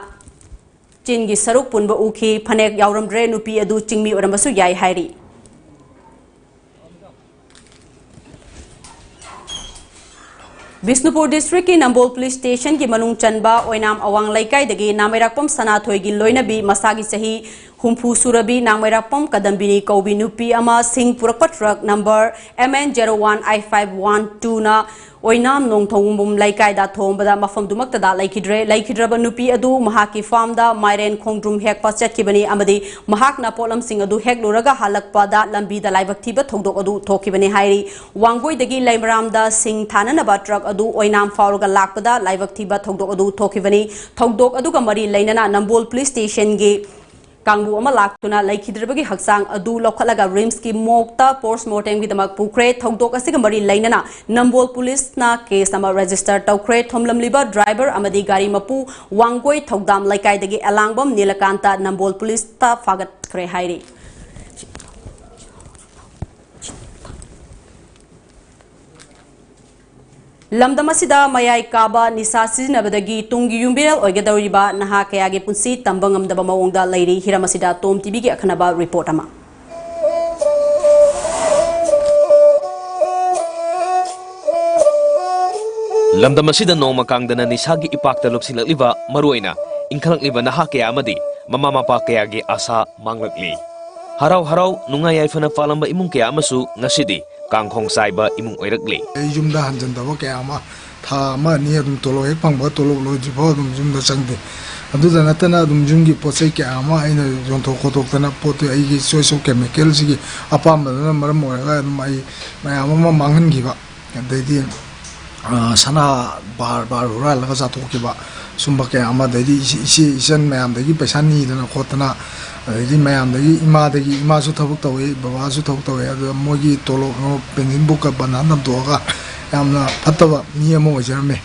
ꯆꯤꯟꯒꯤ ꯁꯔꯨꯛ ꯄꯨꯟꯕ ꯎꯈꯤ꯫ ꯐꯅꯦꯛ ꯌꯥꯎꯔꯝꯗ꯭ꯔꯦ꯫ ꯅꯨꯄꯤ ꯑꯗꯨ ꯆꯤꯡꯃꯤ ꯑꯣꯏꯔꯝꯕꯁꯨ ꯌꯥꯏ ꯍꯥꯏꯔꯤ꯫ ꯕꯤꯁꯅꯨꯄꯨꯔ districtꯀꯤ ꯅꯝꯕꯣꯜ police stationꯒꯤ ꯃꯅꯨꯡ ꯆꯟꯕ ꯑꯣꯏꯅꯥꯝ ꯑꯋꯥꯡ ꯂꯩꯀꯥꯏꯗꯒꯤ ꯅꯥꯃꯩꯔꯥꯛꯄꯝ ꯁꯅꯥꯊꯣꯏꯒꯤ ꯂꯣꯏꯅꯕꯤ ꯃꯁꯥꯒꯤ ꯆꯍꯤ ꯍꯨꯝꯐꯨ ꯁꯨꯔꯕꯤ ꯅꯥꯡꯃꯩꯔꯥꯛꯄꯝ ꯀꯗꯝꯕꯤꯅꯤ ꯀꯧꯕꯤ ꯅꯨꯄꯤ ꯑꯃ ꯁꯤꯡ ꯄꯨꯔꯛꯄ truck number M N zero one I five one two ꯅ ꯑꯣꯏꯅꯥꯝ ꯅꯣꯡꯊꯣꯡꯕꯝ ꯂꯩꯀꯥꯏꯗ ꯊꯣꯝꯕꯗ ꯃꯐꯝꯗꯨꯃꯛꯇꯗ ꯂꯩꯈꯤꯗ꯭ꯔꯦ꯫ ꯂꯩꯈꯤꯗ꯭ꯔꯕ ꯅꯨꯄꯤ ꯑꯗꯨ ꯃꯍꯥꯛꯀꯤ ꯐꯥꯔꯝꯗ ꯃꯥꯏꯔꯦꯟ ꯈꯣꯡꯗ꯭ꯔꯨꯝ ꯍꯦꯛꯄ ꯆꯠꯈꯤꯕꯅꯤ ꯑꯃꯗꯤ ꯃꯍꯥꯛꯅ ꯄꯣꯠꯂꯝꯁꯤꯡ ꯑꯗꯨ ꯍꯦꯛꯂꯨꯔꯒ ꯍꯜꯂꯛꯄꯗ ꯂꯝꯕꯤꯗ ꯂꯥꯏꯕꯛ ꯊꯤꯕ ꯊꯧꯗꯣꯛ ꯑꯗꯨ ꯊꯣꯛꯈꯤꯕꯅꯤ ꯍꯥꯏꯔꯤ꯫ ꯋꯥꯡꯒꯣꯏꯗꯒꯤ ꯂꯩꯃꯔꯥꯝꯗ ꯁꯤꯡ ꯊꯥꯅꯅꯕ ꯇ꯭ꯔꯛ ꯑꯗꯨ ꯑꯣꯏꯅꯥꯝ ꯐꯥꯎꯔꯒ ꯂꯥꯛꯄꯗ ꯂꯥꯏꯕꯛ ꯊꯤꯕ ꯊꯧꯗꯣꯛ ꯑꯗꯨ ꯊꯣꯛꯈꯤꯕꯅꯤ꯫ ꯊꯧꯗꯣꯛ ꯑꯗꯨꯒ ꯃꯔꯤ ꯂꯩꯅꯅ ꯅꯝꯕꯣꯜ ꯄꯨꯂꯤꯁ ꯁ꯭ꯇꯦꯁꯟꯒꯤ ꯀꯥꯡꯕꯨ ꯑꯃ ꯂꯥꯛꯇꯨꯅ ꯂꯩꯈꯤꯗ꯭ꯔꯕꯒꯤ ꯍꯛꯆꯥꯡ ꯑꯗꯨ ꯂꯧꯈꯠꯂꯒ ꯔꯤꯝꯁꯀꯤ ꯃꯣꯔꯒꯇ ꯄꯣꯁꯃꯣꯔꯇꯦꯝꯒꯤꯗꯃꯛ ꯄꯨꯈ꯭ꯔꯦ꯫ ꯊꯧꯗꯣꯛ ꯑꯁꯤꯒ ꯃꯔꯤ ꯂꯩꯅꯅ ꯅꯝꯕꯣꯜ ꯄꯨꯂꯤꯁꯅ ꯀꯦꯁ ꯑꯃ ꯔꯦꯖꯤꯁꯇꯔ ꯇꯧꯈ꯭ꯔꯦ꯫ ꯊꯣꯝꯂꯝꯂꯤꯕ ꯗ꯭ꯔꯥꯏꯚꯔ ꯑꯃꯗꯤ ꯒꯥꯔꯤ ꯃꯄꯨ ꯋꯥꯡꯒꯣꯏ ꯊꯧꯗꯥꯝ ꯂꯩꯀꯥꯏꯗꯒꯤ ꯑꯦꯂꯥꯡꯕꯝ ꯅꯤꯂꯀꯥꯟꯇ ꯅꯝꯕꯣꯜ ꯄꯨꯂꯤꯁꯇ ꯐꯥꯒꯠꯈ꯭ꯔꯦ ꯍꯥꯏꯔꯤ꯫ ꯂꯝꯗꯝ ꯑꯁꯤꯗ ꯃꯌꯥꯏ ꯀꯥꯕ ꯅꯤꯁꯥ ꯁꯤꯖꯤꯟꯅꯕꯗꯒꯤ ꯇꯨꯡꯒꯤ ꯌꯨꯝꯕꯤꯔꯦꯜ ꯑꯣꯏꯒꯗꯧꯔꯤꯕ ꯅꯍꯥ ꯀꯌꯥꯒꯤ ꯄꯨꯟꯁꯤ ꯇꯝꯕ ꯉꯝꯗꯕ ꯃꯑꯣꯡꯗ ꯂꯩꯔꯤ꯫ ꯍꯤꯔꯝ ꯑꯁꯤꯗ ꯇꯣꯝ ꯇꯤꯚꯤꯒꯤ ꯑꯈꯟꯅꯕ ꯔꯤꯄꯣꯔꯠ ꯑꯃ꯫ ꯂꯝꯗꯝ ꯑꯁꯤꯗ ꯅꯣꯡꯃ ꯀꯥꯡꯗꯅ ꯅꯤꯁꯥꯒꯤ ꯏꯄꯥꯛꯇ ꯂꯨꯞꯁꯤꯜꯂꯛꯂꯤꯕ, ꯃꯔꯨꯑꯣꯏꯅ ꯏꯟꯈꯠꯂꯛꯂꯤꯕ ꯅꯍꯥ ꯀꯌꯥ ꯑꯃꯗꯤ ꯃꯃꯥ ꯃꯄꯥ ꯀꯌꯥꯒꯤ ꯑꯥꯁꯥ ꯃꯥꯡꯂꯛꯂꯤ꯫ ꯍꯔꯥꯎ ꯍꯔꯥꯎ ꯅꯨꯡꯉꯥꯏ ꯌꯥꯏꯐꯅ ꯄꯥꯜꯂꯝꯕ ꯏꯃꯨꯡ ꯀꯌꯥ ꯑꯃꯁꯨ ꯉꯁꯤꯗꯤ ꯀꯥꯡꯈꯣꯡ ꯆꯥꯏꯕ ꯏꯃꯨꯡ ꯑꯣꯏꯔꯛꯂꯤ꯫ ꯑꯩ ꯌꯨꯝꯗ ꯍꯟꯖꯟꯗꯕ ꯀꯌꯥ ꯑꯃ, ꯊꯥ ꯑꯃ ꯑꯅꯤ ꯑꯗꯨꯝ ꯇꯣꯂꯣꯞ ꯍꯦꯛ ꯐꯪꯕ, ꯇꯣꯂꯣꯞ ꯂꯣꯏꯗ꯭ꯔꯤꯐꯥꯎ ꯑꯗꯨꯝ ꯌꯨꯝꯗ ꯆꯪꯗꯦ꯫ ꯑꯗꯨꯗ ꯅꯠꯇꯅ ꯑꯗꯨꯝ ꯌꯨꯝꯒꯤ ꯄꯣꯠ ꯆꯩ ꯀꯌꯥ ꯑꯃ ꯑꯩꯅ ꯌꯣꯟꯊꯣꯛ ꯈꯣꯠꯇꯣꯛꯇꯅ, ꯄꯣꯠꯇꯨ ꯑꯩꯒꯤ choice of chemical ꯁꯤꯒꯤ ꯑꯄꯥꯝꯕꯗꯨꯅ ꯃꯔꯝ ꯑꯣꯏꯔꯒ ꯑꯗꯨꯝ ꯑꯩ ꯃꯌꯥꯝ ꯑꯃ ꯃꯥꯡꯍꯟꯈꯤꯕ, ꯑꯗꯩꯗꯤ, ꯑ, ꯁꯅꯥ ꯕꯥꯔ ꯕꯥꯔ ꯍꯨꯔꯥꯜꯂꯒ ꯆꯥꯊꯣꯛꯈꯤꯕ, ꯁꯨꯝꯕ ꯀꯌꯥ ꯑꯃ, ꯑꯗꯩꯗꯤ ꯏꯆꯦ, ꯏꯆꯦ ꯏꯆꯟ ꯃꯌꯥꯝꯗꯒꯤ ꯄꯩꯁꯥ ꯅꯤꯗꯅ ꯈꯣꯠꯇꯅ, ꯑꯗꯩꯗꯤ ꯃꯌꯥꯝꯗꯒꯤ, ꯏꯃꯥꯗꯒꯤ, ꯏꯃꯥꯁꯨ ꯊꯕꯛ ꯇꯧꯋꯤ, ꯕꯕꯥꯁꯨ ꯊꯕꯛ ꯇꯧꯋꯤ, ꯑꯗꯨꯗ ꯃꯣꯏꯒꯤ ꯇꯣꯂꯣꯞ, ꯄꯦꯟꯁꯤꯟ ꯕꯨꯛꯀ ꯕꯟꯙꯟ ꯊꯝꯗꯣꯛꯑꯒ ꯌꯥꯝꯅ ꯐꯠꯇꯕ ꯃꯤ ꯑꯃ ꯑꯣꯏꯖꯔꯝꯃꯦ꯫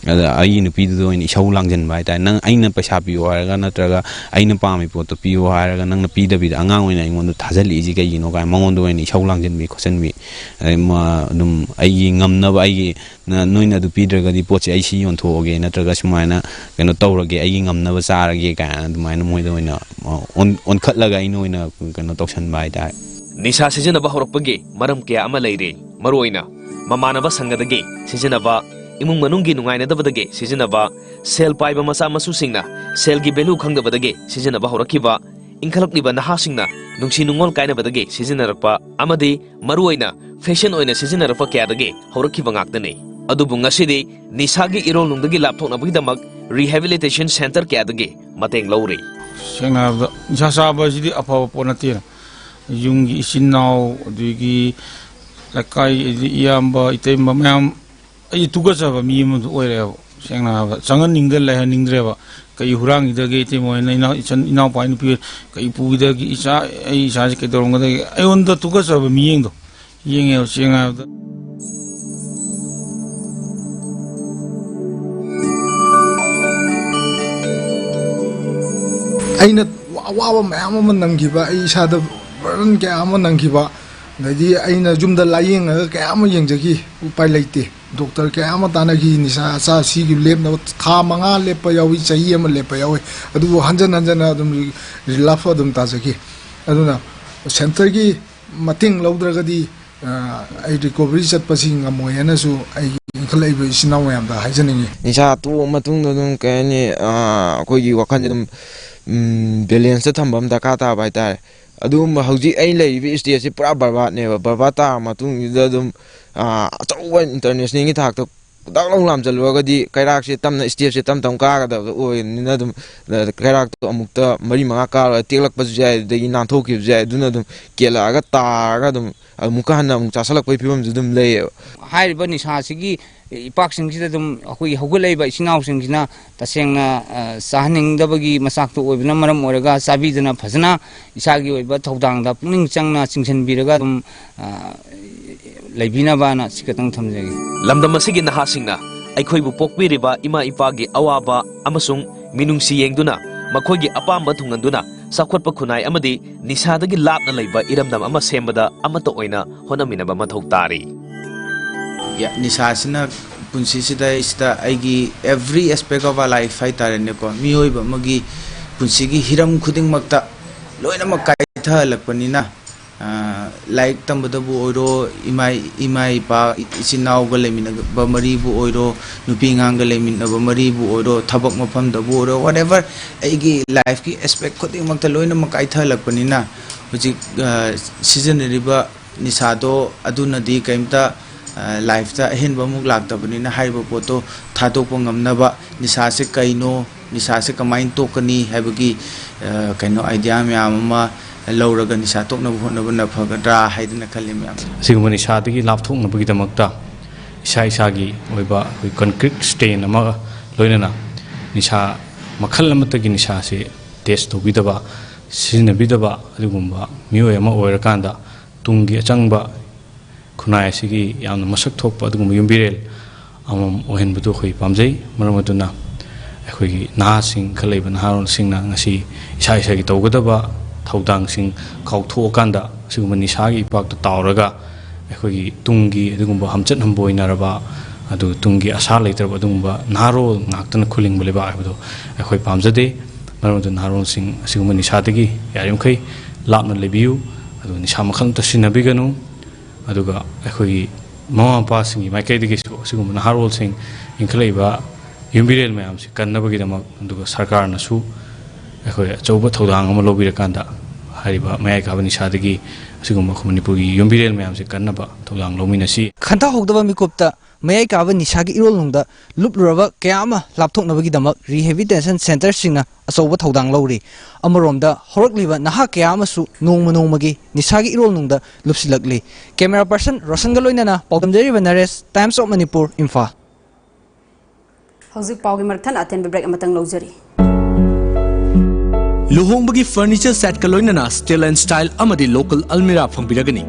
ꯑꯗ ꯑꯩꯒꯤ ꯅꯨꯄꯤꯗꯨꯗ ꯑꯣꯏꯅ ꯏꯁꯧ ꯂꯥꯡꯖꯟꯕ ꯍꯥꯏꯇꯥꯔꯦ꯫ "ꯅꯪ ꯑꯩꯅ ꯄꯩꯁꯥ ꯄꯤꯌꯨ ꯍꯥꯏꯔꯒ, ꯅꯠꯇ꯭ꯔꯒ ꯑꯩꯅ ꯄꯥꯝꯃꯤ ꯄꯣꯠꯇꯣ ꯄꯤꯌꯨ ꯍꯥꯏꯔꯒ ꯅꯪꯅ ꯄꯤꯗꯕꯤꯗ ꯑꯉꯥꯡ ꯑꯣꯏꯅ ꯑꯩꯉꯣꯟꯗ ꯊꯥꯖꯤꯜꯂꯛꯏꯁꯤ ꯀꯩꯒꯤꯅꯣ?" ꯀꯥꯏꯅ ꯃꯉꯣꯟꯗ ꯑꯣꯏꯅ ꯏꯁꯧ ꯂꯥꯡꯖꯟꯕꯤ ꯈꯣꯠꯆꯟꯕꯤ꯫ ꯑꯗꯩ ꯃꯥ ꯑꯗꯨꯝ ꯑꯩꯒꯤ ꯉꯝꯅꯕ, ꯑꯩꯒꯤ ꯅ-, "ꯅꯣꯏꯅ ꯑꯗꯨ ꯄꯤꯗ꯭ꯔꯒꯗꯤ ꯄꯣꯠꯁꯦ ꯑꯩ ꯁꯤ ꯌꯣꯟꯊꯣꯛꯑꯒꯦ, ꯅꯠꯇ꯭ꯔꯒ ꯁꯨꯃꯥꯏꯅ ꯀꯩꯅꯣ ꯇꯧꯔꯒꯦ, ꯑꯩꯒꯤ ꯉꯝꯅꯕ ꯆꯥꯔꯒꯦ" ꯀꯥꯏꯅ ꯑꯗꯨꯃꯥꯏꯅ ꯃꯣꯏꯗ ꯑꯣꯏꯅ, ꯑ, ꯑꯣꯟ-, ꯑꯣꯟꯈꯠꯂꯒ ꯑꯩꯅ ꯑꯣꯏꯅ ꯀꯩꯅꯣ ꯇꯧꯁꯟꯕ ꯍꯥꯏꯇꯥꯔꯦ꯫ ꯅꯤꯁꯥ ꯁꯤꯖꯤꯟꯅꯕ ꯍꯧꯔꯛꯄꯒꯤ ꯃꯔꯝ ꯀꯌꯥ ꯑꯃ ꯂꯩꯔꯤ꯫ ꯃꯔꯨꯑꯣꯏꯅ ꯃꯃꯥꯟꯅꯕ ꯁꯪꯒꯗꯒꯤ ꯁꯤꯖꯤꯟꯅꯕ, ꯏꯃꯨꯡ ꯃꯅꯨꯡꯒꯤ ꯅꯨꯡꯉꯥꯏꯅꯗꯕꯗꯒꯤ ꯁꯤꯖꯤꯟꯅꯕ, ꯁꯦꯜ ꯄꯥꯏꯕ ꯃꯆꯥ ꯃꯁꯨꯁꯤꯡꯅ ꯁꯦꯜꯒꯤ value ꯈꯪꯗꯕꯗꯒꯤ ꯁꯤꯖꯤꯟꯅꯕ ꯍꯧꯔꯛꯈꯤꯕ, ꯏꯟꯈꯠꯂꯛꯂꯤꯕ ꯅꯍꯥꯁꯤꯡꯅ ꯅꯨꯡꯁꯤ ꯅꯨꯡꯉꯣꯜ ꯀꯥꯏꯅꯕꯗꯒꯤ ꯁꯤꯖꯤꯟꯅꯔꯛꯄ ꯑꯃꯗꯤ ꯃꯔꯨꯑꯣꯏꯅ ꯐꯦꯁꯟ ꯑꯣꯏꯅ ꯁꯤꯖꯤꯟꯅꯔꯛꯄ ꯀꯌꯥꯗꯒꯤ ꯍꯧꯔꯛꯈꯤꯕ ꯉꯥꯛꯇꯅꯤ꯫ ꯑꯗꯨꯕꯨ ꯉꯁꯤꯗꯤ ꯅꯤꯁꯥꯒꯤ ꯏꯔꯣꯜꯅꯨꯡꯗꯒꯤ ꯂꯥꯞꯊꯣꯛꯅꯕꯒꯤꯗꯃꯛ rehabilitation centre ꯀꯌꯥꯗꯒꯤ ꯃꯇꯦꯡ ꯂꯧꯔꯤ꯫ ꯁꯦꯡꯅ ꯍꯥꯏꯔꯕꯗ, ꯅꯤꯁꯥ ꯆꯥꯕ ꯑꯁꯤꯗꯤ ꯑꯐꯕ ꯄꯣꯠ ꯅꯠꯇꯦꯅ ꯌꯨꯝꯒꯤ ꯏꯆꯤꯟ ꯏꯅꯥꯎ, ꯑꯗꯒꯤ ꯂꯩꯀꯥꯏ, ꯑꯗꯒꯤ ꯏꯌꯥꯝꯕ, ꯏꯇꯩꯃ ꯃꯌꯥꯝ, ꯑꯩ ꯇꯨꯀꯠꯆꯕ ꯃꯤ ꯑꯃꯗꯨ ꯑꯣꯏꯔꯦꯕ꯫ ꯁꯦꯡꯅ ꯍꯥꯏꯔꯕꯗ, ꯆꯪꯍꯟꯅꯤꯡꯗ ꯂꯩꯍꯟꯅꯤꯡꯗ꯭ꯔꯦꯕ꯫ ꯀꯩ ꯍꯨꯔꯥꯟꯈꯤꯗꯒꯦ, ꯏꯇꯩꯃ ꯍꯣꯏꯅ, ꯏꯅꯥꯎ-, ꯏꯆꯟ-, ꯏꯅꯥꯎꯄꯥ ꯅꯨꯄꯤ ꯍꯣꯏ ꯀꯩ ꯄꯨꯈꯤꯗꯒꯦ, ꯏꯆꯥ, ꯑꯩ ꯏꯆꯥꯁꯤ ꯀꯩꯗꯧꯔꯝꯒꯗꯒꯦ, ꯑꯩꯉꯣꯟꯗ ꯇꯨꯀꯠꯆꯕ ꯃꯤ ꯌꯦꯡꯗꯣ꯫ ꯌꯦꯡꯉꯦꯕ, ꯁꯦꯡꯅ ꯍꯥꯏꯔꯕꯗ꯫ ꯑꯩꯅ ꯑꯋꯥꯕ ꯃꯌꯥꯝ ꯑꯃ ꯅꯪꯈꯤꯕ, ꯑꯩ ꯏꯁꯥꯗ burden ꯀꯌꯥ ꯑꯃ ꯅꯪꯈꯤꯕ, ꯑꯗꯩꯗꯤ ꯑꯩꯅ ꯌꯨꯝꯗ ꯂꯥꯏꯌꯦꯡꯉꯒ ꯀꯌꯥ ꯑꯃ ꯌꯦꯡꯖꯈꯤ, ꯎꯄꯥꯏ ꯂꯩꯇꯦ꯫ ꯗꯣꯛꯇꯔ ꯀꯌꯥ ꯑꯃ ꯇꯥꯟꯅꯈꯤ, ꯅꯤꯁꯥ ꯆꯥ ꯁꯤꯒꯤ ꯂꯦꯞꯅꯕ ꯊꯥ ꯃꯉꯥ ꯂꯦꯞꯄ ꯌꯥꯎꯏ, ꯆꯍꯤ ꯑꯃ ꯂꯦꯞꯄ ꯌꯥꯎꯏ꯫ ꯑꯗꯨꯕꯨ ꯍꯟꯖꯟ ꯍꯟꯖꯟꯅ ꯑꯗꯨꯝ ꯔꯤꯂꯥꯞ ꯑꯗꯨꯝ ꯇꯥꯖꯈꯤ꯫ ꯑꯗꯨꯅ ꯁꯦꯟꯇꯔꯒꯤ ꯃꯇꯦꯡ ꯂꯧꯗ꯭ꯔꯒꯗꯤ, ꯑ, ꯑꯩ ꯔꯤꯀꯣꯚꯔꯤ ꯆꯠꯄꯁꯤ ꯉꯝꯃꯣꯏ ꯍꯥꯏꯅꯁꯨ ꯑꯩꯒꯤ ꯏꯟꯈꯠꯂꯛꯏꯕ ꯏꯆꯤꯟ ꯏꯅꯥꯎ ꯃꯌꯥꯝꯗ ꯍꯥꯏꯖꯅꯤꯡꯉꯤ꯫ ꯅꯤꯁꯥ ꯇꯣꯛꯑ ꯃꯇꯨꯡꯗ ꯑꯗꯨꯝ, ꯀꯩ ꯍꯥꯏꯅꯤ, ꯑ, ꯑꯩꯈꯣꯏꯒꯤ ꯋꯥꯈꯜꯁꯦ ꯑꯗꯨꯝ, ꯎꯝ, ꯕꯦꯂꯦꯟꯁꯇ ꯊꯝꯕ ꯑꯃ ꯗꯔꯀꯥꯔ ꯇꯥꯕ ꯍꯥꯏꯇꯥꯔꯦ꯫ ꯑꯗꯨꯒꯨꯝꯕ ꯍꯧꯖꯤꯛ ꯑꯩ ꯂꯩꯔꯤꯕ ꯁ꯭ꯇꯦꯖꯁꯤ ꯄꯨꯔꯥ ꯕꯔꯕꯥꯠꯅꯦꯕ꯫ ꯕꯔꯕꯥꯠ ꯇꯥꯔ ꯃꯇꯨꯡꯁꯤꯗ ꯑꯗꯨꯝ, ꯑ, ꯑꯆꯧꯕ ꯏꯟꯇꯔꯅꯦꯁꯅꯦꯜꯒꯤ ꯊꯥꯛꯇ ꯗꯛ ꯂꯥꯎ ꯂꯥꯝꯖꯜꯂꯨꯔꯒꯗꯤ ꯀꯩꯔꯥꯛꯁꯦ ꯇꯞꯅ, ꯁ꯭ꯇꯦꯞꯁꯦ ꯇꯞ ꯇꯞ ꯀꯥꯒꯗꯕ ꯑꯣꯏꯕꯅꯤꯅ ꯑꯗꯨꯝ, ꯑ, ꯀꯩꯔꯥꯛꯇꯣ ꯑꯃꯨꯛꯇ ꯃꯔꯤ ꯃꯉꯥ ꯀꯥꯔꯒ ꯇꯦꯛꯂꯛꯄꯁꯨ ꯌꯥꯏ, ꯑꯗꯨꯗꯒꯤ ꯅꯥꯟꯊꯣꯛꯈꯤꯕꯁꯨ ꯌꯥꯏ꯫ ꯑꯗꯨꯅ ꯑꯗꯨꯝ ꯀꯦꯜꯂꯛꯑꯒ ꯇꯥꯔꯒ ꯑꯗꯨꯝ ꯑꯃꯨꯛꯀ ꯍꯟꯅ ꯑꯃꯨꯛ ꯆꯥꯁꯜꯂꯛꯄꯒꯤ ꯐꯤꯕꯝꯁꯨ ꯑꯗꯨꯝ ꯂꯩꯌꯦꯕ꯫ ꯍꯥꯏꯔꯤꯕ ꯅꯤꯁꯥꯁꯤꯒꯤ ꯏꯄꯥꯛꯁꯤꯡꯁꯤꯗ ꯑꯗꯨꯝ ꯑꯩꯈꯣꯏꯒꯤ ꯍꯧꯒꯠꯂꯛꯏꯕ ꯏꯆꯤꯟ ꯏꯅꯥꯎꯁꯤꯡꯁꯤꯅ ꯇꯁꯦꯡꯅ, ꯑ, ꯆꯥꯍꯟꯅꯤꯡꯗꯕꯒꯤ ꯃꯆꯥꯛꯇꯨ ꯑꯣꯏꯕꯅ ꯃꯔꯝ ꯑꯣꯏꯔꯒ ꯆꯥꯕꯤꯗꯅ ꯐꯖꯅ ꯏꯁꯥꯒꯤ ꯑꯣꯏꯕ ꯊꯧꯗꯥꯡꯗ ꯄꯨꯛꯅꯤꯡ ꯆꯪꯅ ꯆꯤꯡꯁꯤꯟꯕꯤꯔꯒ ꯑꯗꯨꯝ, ꯑ, ꯂꯩꯕꯤꯅꯕꯅ ꯁꯤ ꯈꯛꯇꯪ ꯊꯝꯖꯒꯦ꯫ ꯂꯝꯗꯝ ꯑꯁꯤꯒꯤ ꯅꯍꯥꯁꯤꯡꯅ ꯑꯩꯈꯣꯏꯕꯨ ꯄꯣꯛꯄꯤꯔꯤꯕ ꯏꯃꯥ ꯏꯄꯥꯒꯤ ꯑꯋꯥꯕ ꯑꯃꯁꯨꯡ ꯃꯤꯅꯨꯡꯁꯤ ꯌꯦꯡꯗꯨꯅ ꯃꯈꯣꯏꯒꯤ ꯑꯄꯥꯝꯕ ꯊꯨꯡꯍꯟꯗꯨꯅ ꯆꯥꯎꯈꯠꯄ ꯈꯨꯟꯅꯥꯏ ꯑꯃꯗꯤ ꯅꯤꯁꯥꯗꯒꯤ ꯂꯥꯞꯅ ꯂꯩꯕ ꯏꯔꯝꯗꯝ ꯑꯃ ꯁꯦꯝꯕꯗ ꯑꯃꯠꯇ ꯑꯣꯏꯅ ꯍꯣꯠꯅꯃꯤꯟꯅꯕ ꯃꯊꯧ ꯇꯥꯔꯤ꯫ ꯌꯥ, ꯅꯤꯁꯥꯁꯤꯅ ꯄꯨꯟꯁꯤꯁꯤꯗ ꯑꯩꯁꯤꯗ ꯑꯩꯒꯤ every aspect of our life ꯍꯥꯏꯇꯥꯔꯦꯅꯦꯀꯣ, ꯃꯤꯑꯣꯏꯕ ꯑꯃꯒꯤ ꯄꯨꯟꯁꯤꯒꯤ ꯍꯤꯔꯝ ꯈꯨꯗꯤꯡꯃꯛꯇ ꯂꯣꯏꯅꯃꯛ ꯀꯥꯏꯊꯍꯜꯂꯛꯄꯅꯤꯅ, ꯑ, ꯂꯥꯏꯔꯤꯛ ꯇꯝꯕꯗꯕꯨ ꯑꯣꯏꯔꯣ, ꯏꯃꯥ, ꯏꯃꯥ ꯏꯄꯥ, ꯏꯆꯤꯟ ꯏꯅꯥꯎꯒ ꯂꯩꯃꯤꯟꯅꯕ ꯃꯔꯤꯕꯨ ꯑꯣꯏꯔꯣ, ꯅꯨꯄꯤ ꯑꯉꯥꯡꯒ ꯂꯩꯃꯤꯟꯅꯕ ꯃꯔꯤꯕꯨ ꯑꯣꯏꯔꯣ, ꯊꯕꯛ ꯃꯐꯝꯗꯕꯨ ꯑꯣꯏꯔꯣ, whatever, ꯑꯩꯒꯤ ꯂꯥꯏꯐꯀꯤ ꯑꯦꯁꯄꯦꯛ ꯈꯨꯗꯤꯡꯃꯛꯇ ꯂꯣꯏꯅꯃꯛ ꯀꯥꯏꯊꯍꯜꯂꯛꯄꯅꯤꯅ, ꯍꯧꯖꯤꯛ, ꯑ, ꯁꯤꯖꯤꯟꯅꯔꯤꯕ ꯅꯤꯁꯥꯗꯣ ꯑꯗꯨꯅꯗꯤ ꯀꯔꯤꯝꯇ, ꯑ, ꯂꯥꯏꯐꯇ ꯑꯍꯦꯟꯕ ꯑꯃꯨꯛ ꯂꯥꯛꯇꯕꯅꯤꯅ, ꯍꯥꯏꯔꯤꯕ ꯄꯣꯠꯇꯣ ꯊꯥꯗꯣꯛꯄ ꯉꯝꯅꯕ, ꯅꯤꯁꯥꯁꯦ ꯀꯩꯅꯣ, ꯅꯤꯁꯥꯁꯦ ꯀꯃꯥꯏꯅ ꯇꯣꯛꯀꯅꯤ ꯍꯥꯏꯕꯒꯤ, ꯑ, ꯀꯩꯅꯣ, ꯑꯥꯏꯗꯤꯌꯥ ꯃꯌꯥꯝ ꯑꯃ ꯂꯧꯔꯒ ꯅꯤꯁꯥ ꯇꯣꯛꯅꯕ ꯍꯣꯠꯅꯕꯅ ꯐꯒꯗ꯭ꯔꯥ ꯍꯥꯏꯗꯅ ꯈꯜꯂꯤ, ꯃꯌꯥꯝ꯫ ꯑꯁꯤꯒꯨꯝꯕ ꯅꯤꯁꯥꯗꯒꯤ ꯂꯥꯞꯊꯣꯛꯅꯕꯒꯤꯗꯃꯛꯇ ꯏꯁꯥ ꯏꯁꯥꯒꯤ ꯑꯣꯏꯕ ꯑꯩꯈꯣꯏ concrete stand ꯑꯃꯒ ꯂꯣꯏꯅꯅ ꯅꯤꯁꯥ ꯃꯈꯜ ꯑꯃꯠꯇꯒꯤ ꯅꯤꯁꯥꯁꯤ ꯇꯦꯁ ꯇꯧꯕꯤꯗꯕ, ꯁꯤꯖꯤꯟꯅꯕꯤꯗꯕ ꯑꯗꯨꯒꯨꯝꯕ ꯃꯤꯑꯣꯏ ꯑꯃ ꯑꯣꯏꯔꯀꯥꯟꯗ ꯇꯨꯡꯒꯤ ꯑꯆꯪꯕ ꯈꯨꯟꯅꯥꯏ ꯑꯁꯤꯒꯤ ꯌꯥꯝꯅ ꯃꯁꯛ ꯊꯣꯛꯄ ꯑꯗꯨꯒꯨꯝꯕ ꯌꯨꯝꯕꯤꯔꯦꯜ ꯑꯃꯃꯝ ꯑꯣꯏꯍꯟꯕꯗꯨ ꯑꯩꯈꯣꯏ ꯄꯥꯝꯖꯩ꯫ ꯃꯔꯝ ꯑꯗꯨꯅ ꯑꯩꯈꯣꯏꯒꯤ ꯅꯍꯥꯁꯤꯡ, ꯏꯟꯈꯠꯂꯛꯏꯕ ꯅꯍꯥꯔꯣꯜꯁꯤꯡꯅ ꯉꯁꯤ ꯏꯁꯥ ꯏꯁꯥꯒꯤ ꯇꯧꯒꯗꯕ ꯊꯧꯗꯥꯡꯁꯤꯡ ꯀꯥꯎꯊꯣꯛꯑꯀꯥꯟꯗ, ꯑꯁꯤꯒꯨꯝꯕ ꯅꯤꯁꯥꯒꯤ ꯏꯄꯥꯛꯇ ꯇꯥꯎꯔꯒ ꯑꯩꯈꯣꯏꯒꯤ ꯇꯨꯡꯒꯤ ꯑꯗꯨꯒꯨꯝꯕ ꯍꯝꯆꯠ ꯍꯝꯕꯣꯏꯅꯔꯕ, ꯑꯗꯨ ꯇꯨꯡꯒꯤ ꯑꯁꯥ ꯂꯩꯇ꯭ꯔꯕ ꯑꯗꯨꯒꯨꯝꯕ ꯅꯍꯥꯔꯣꯜ ꯉꯥꯛꯇꯅ ꯈꯨꯜꯂꯤꯡꯕ ꯂꯩꯕꯥꯛ ꯍꯥꯏꯕꯗꯣ ꯑꯩꯈꯣꯏ ꯄꯥꯝꯖꯗꯦ꯫ ꯃꯔꯝ ꯑꯗꯨꯅ ꯅꯍꯥꯔꯣꯜꯁꯤꯡ ꯑꯁꯤꯒꯨꯝꯕ ꯅꯤꯁꯥꯗꯒꯤ ꯌꯥꯔꯤꯃꯈꯩ ꯂꯥꯞꯅ ꯂꯩꯕꯤꯌꯨ꯫ ꯑꯗꯨꯒ ꯅꯤꯁꯥ ꯃꯈꯜ ꯑꯃꯠꯇ ꯁꯤꯖꯤꯟꯅꯕꯤꯒꯅꯨ꯫ ꯑꯗꯨꯒ ꯑꯩꯈꯣꯏꯒꯤ ꯃꯃꯥ ꯃꯄꯥꯁꯤꯡꯒꯤ ꯃꯥꯏꯀꯩꯗꯒꯤꯁꯨ ꯑꯁꯤꯒꯨꯝꯕ ꯅꯍꯥꯔꯣꯜꯁꯤꯡ, ꯏꯟꯈꯠꯂꯛꯏꯕ ꯌꯨꯝꯕꯤꯔꯦꯜ ꯃꯌꯥꯝꯁꯤ ꯀꯟꯅꯕꯒꯤꯗꯃꯛ, ꯑꯗꯨꯒ ꯁꯔꯀꯥꯔꯅꯁꯨ ꯑꯩꯈꯣꯏ ꯑꯆꯧꯕ ꯊꯧꯗꯥꯡ ꯑꯃ ꯂꯧꯕꯤꯔꯀꯥꯟꯗ, ꯍꯥꯏꯔꯤꯕ ꯃꯌꯥꯏ ꯀꯥꯕ ꯅꯤꯁꯥꯗꯒꯤ ꯑꯁꯤꯒꯨꯝꯕ ꯑꯩꯈꯣꯏ ꯃꯅꯤꯄꯨꯔꯒꯤ ꯌꯨꯝꯕꯤꯔꯦꯜ ꯃꯌꯥꯝꯁꯤ ꯀꯟꯅꯕ ꯊꯧꯗꯥꯡ ꯂꯧꯃꯤꯟꯅꯁꯤ꯫ ꯈꯟꯊꯍꯧꯗꯕ ꯃꯤꯀꯨꯞꯇ ꯃꯌꯥꯏ ꯀꯥꯕ ꯅꯤꯁꯥꯒꯤ ꯏꯔꯣꯜꯅꯨꯡꯗ ꯂꯨꯞꯂꯨꯔꯕ ꯀꯌꯥ ꯑꯃ ꯂꯥꯞꯊꯣꯛꯅꯕꯒꯤꯗꯃꯛ rehabilitation centreꯁꯤꯡꯅ ꯑꯆꯧꯕ ꯊꯧꯗꯥꯡ ꯂꯧꯔꯤ꯫ ꯑꯃꯔꯣꯝꯗ ꯍꯧꯔꯛꯂꯤꯕ ꯅꯍꯥ ꯀꯌꯥ ꯑꯃꯁꯨ ꯅꯣꯡꯃ ꯅꯣꯡꯃꯒꯤ ꯅꯤꯁꯥꯒꯤ ꯏꯔꯣꯜꯅꯨꯡꯗ ꯂꯨꯞꯁꯤꯜꯂꯛꯂꯤ꯫ Camera person ꯔꯣꯁꯟꯒ ꯂꯣꯏꯅꯅ ꯄꯥꯎꯗꯝꯖꯔꯤꯕ ꯅꯔꯦꯁ, Times of Manipur, ꯏꯝꯐꯥꯜ꯫ ꯍꯧꯖꯤꯛ ꯄꯥꯎꯒꯤ ꯃꯔꯛ ꯊꯠꯅ ꯑꯇꯦꯟꯕ break ꯑꯃꯇꯪ ꯂꯧꯖꯔꯤ꯫ ꯂꯨꯍꯣꯡꯕꯒꯤ furniture setꯀ ꯂꯣꯏꯅꯅ steel and style ꯑꯃꯗꯤ local almirah ꯐꯪꯕꯤꯔꯒꯅꯤ꯫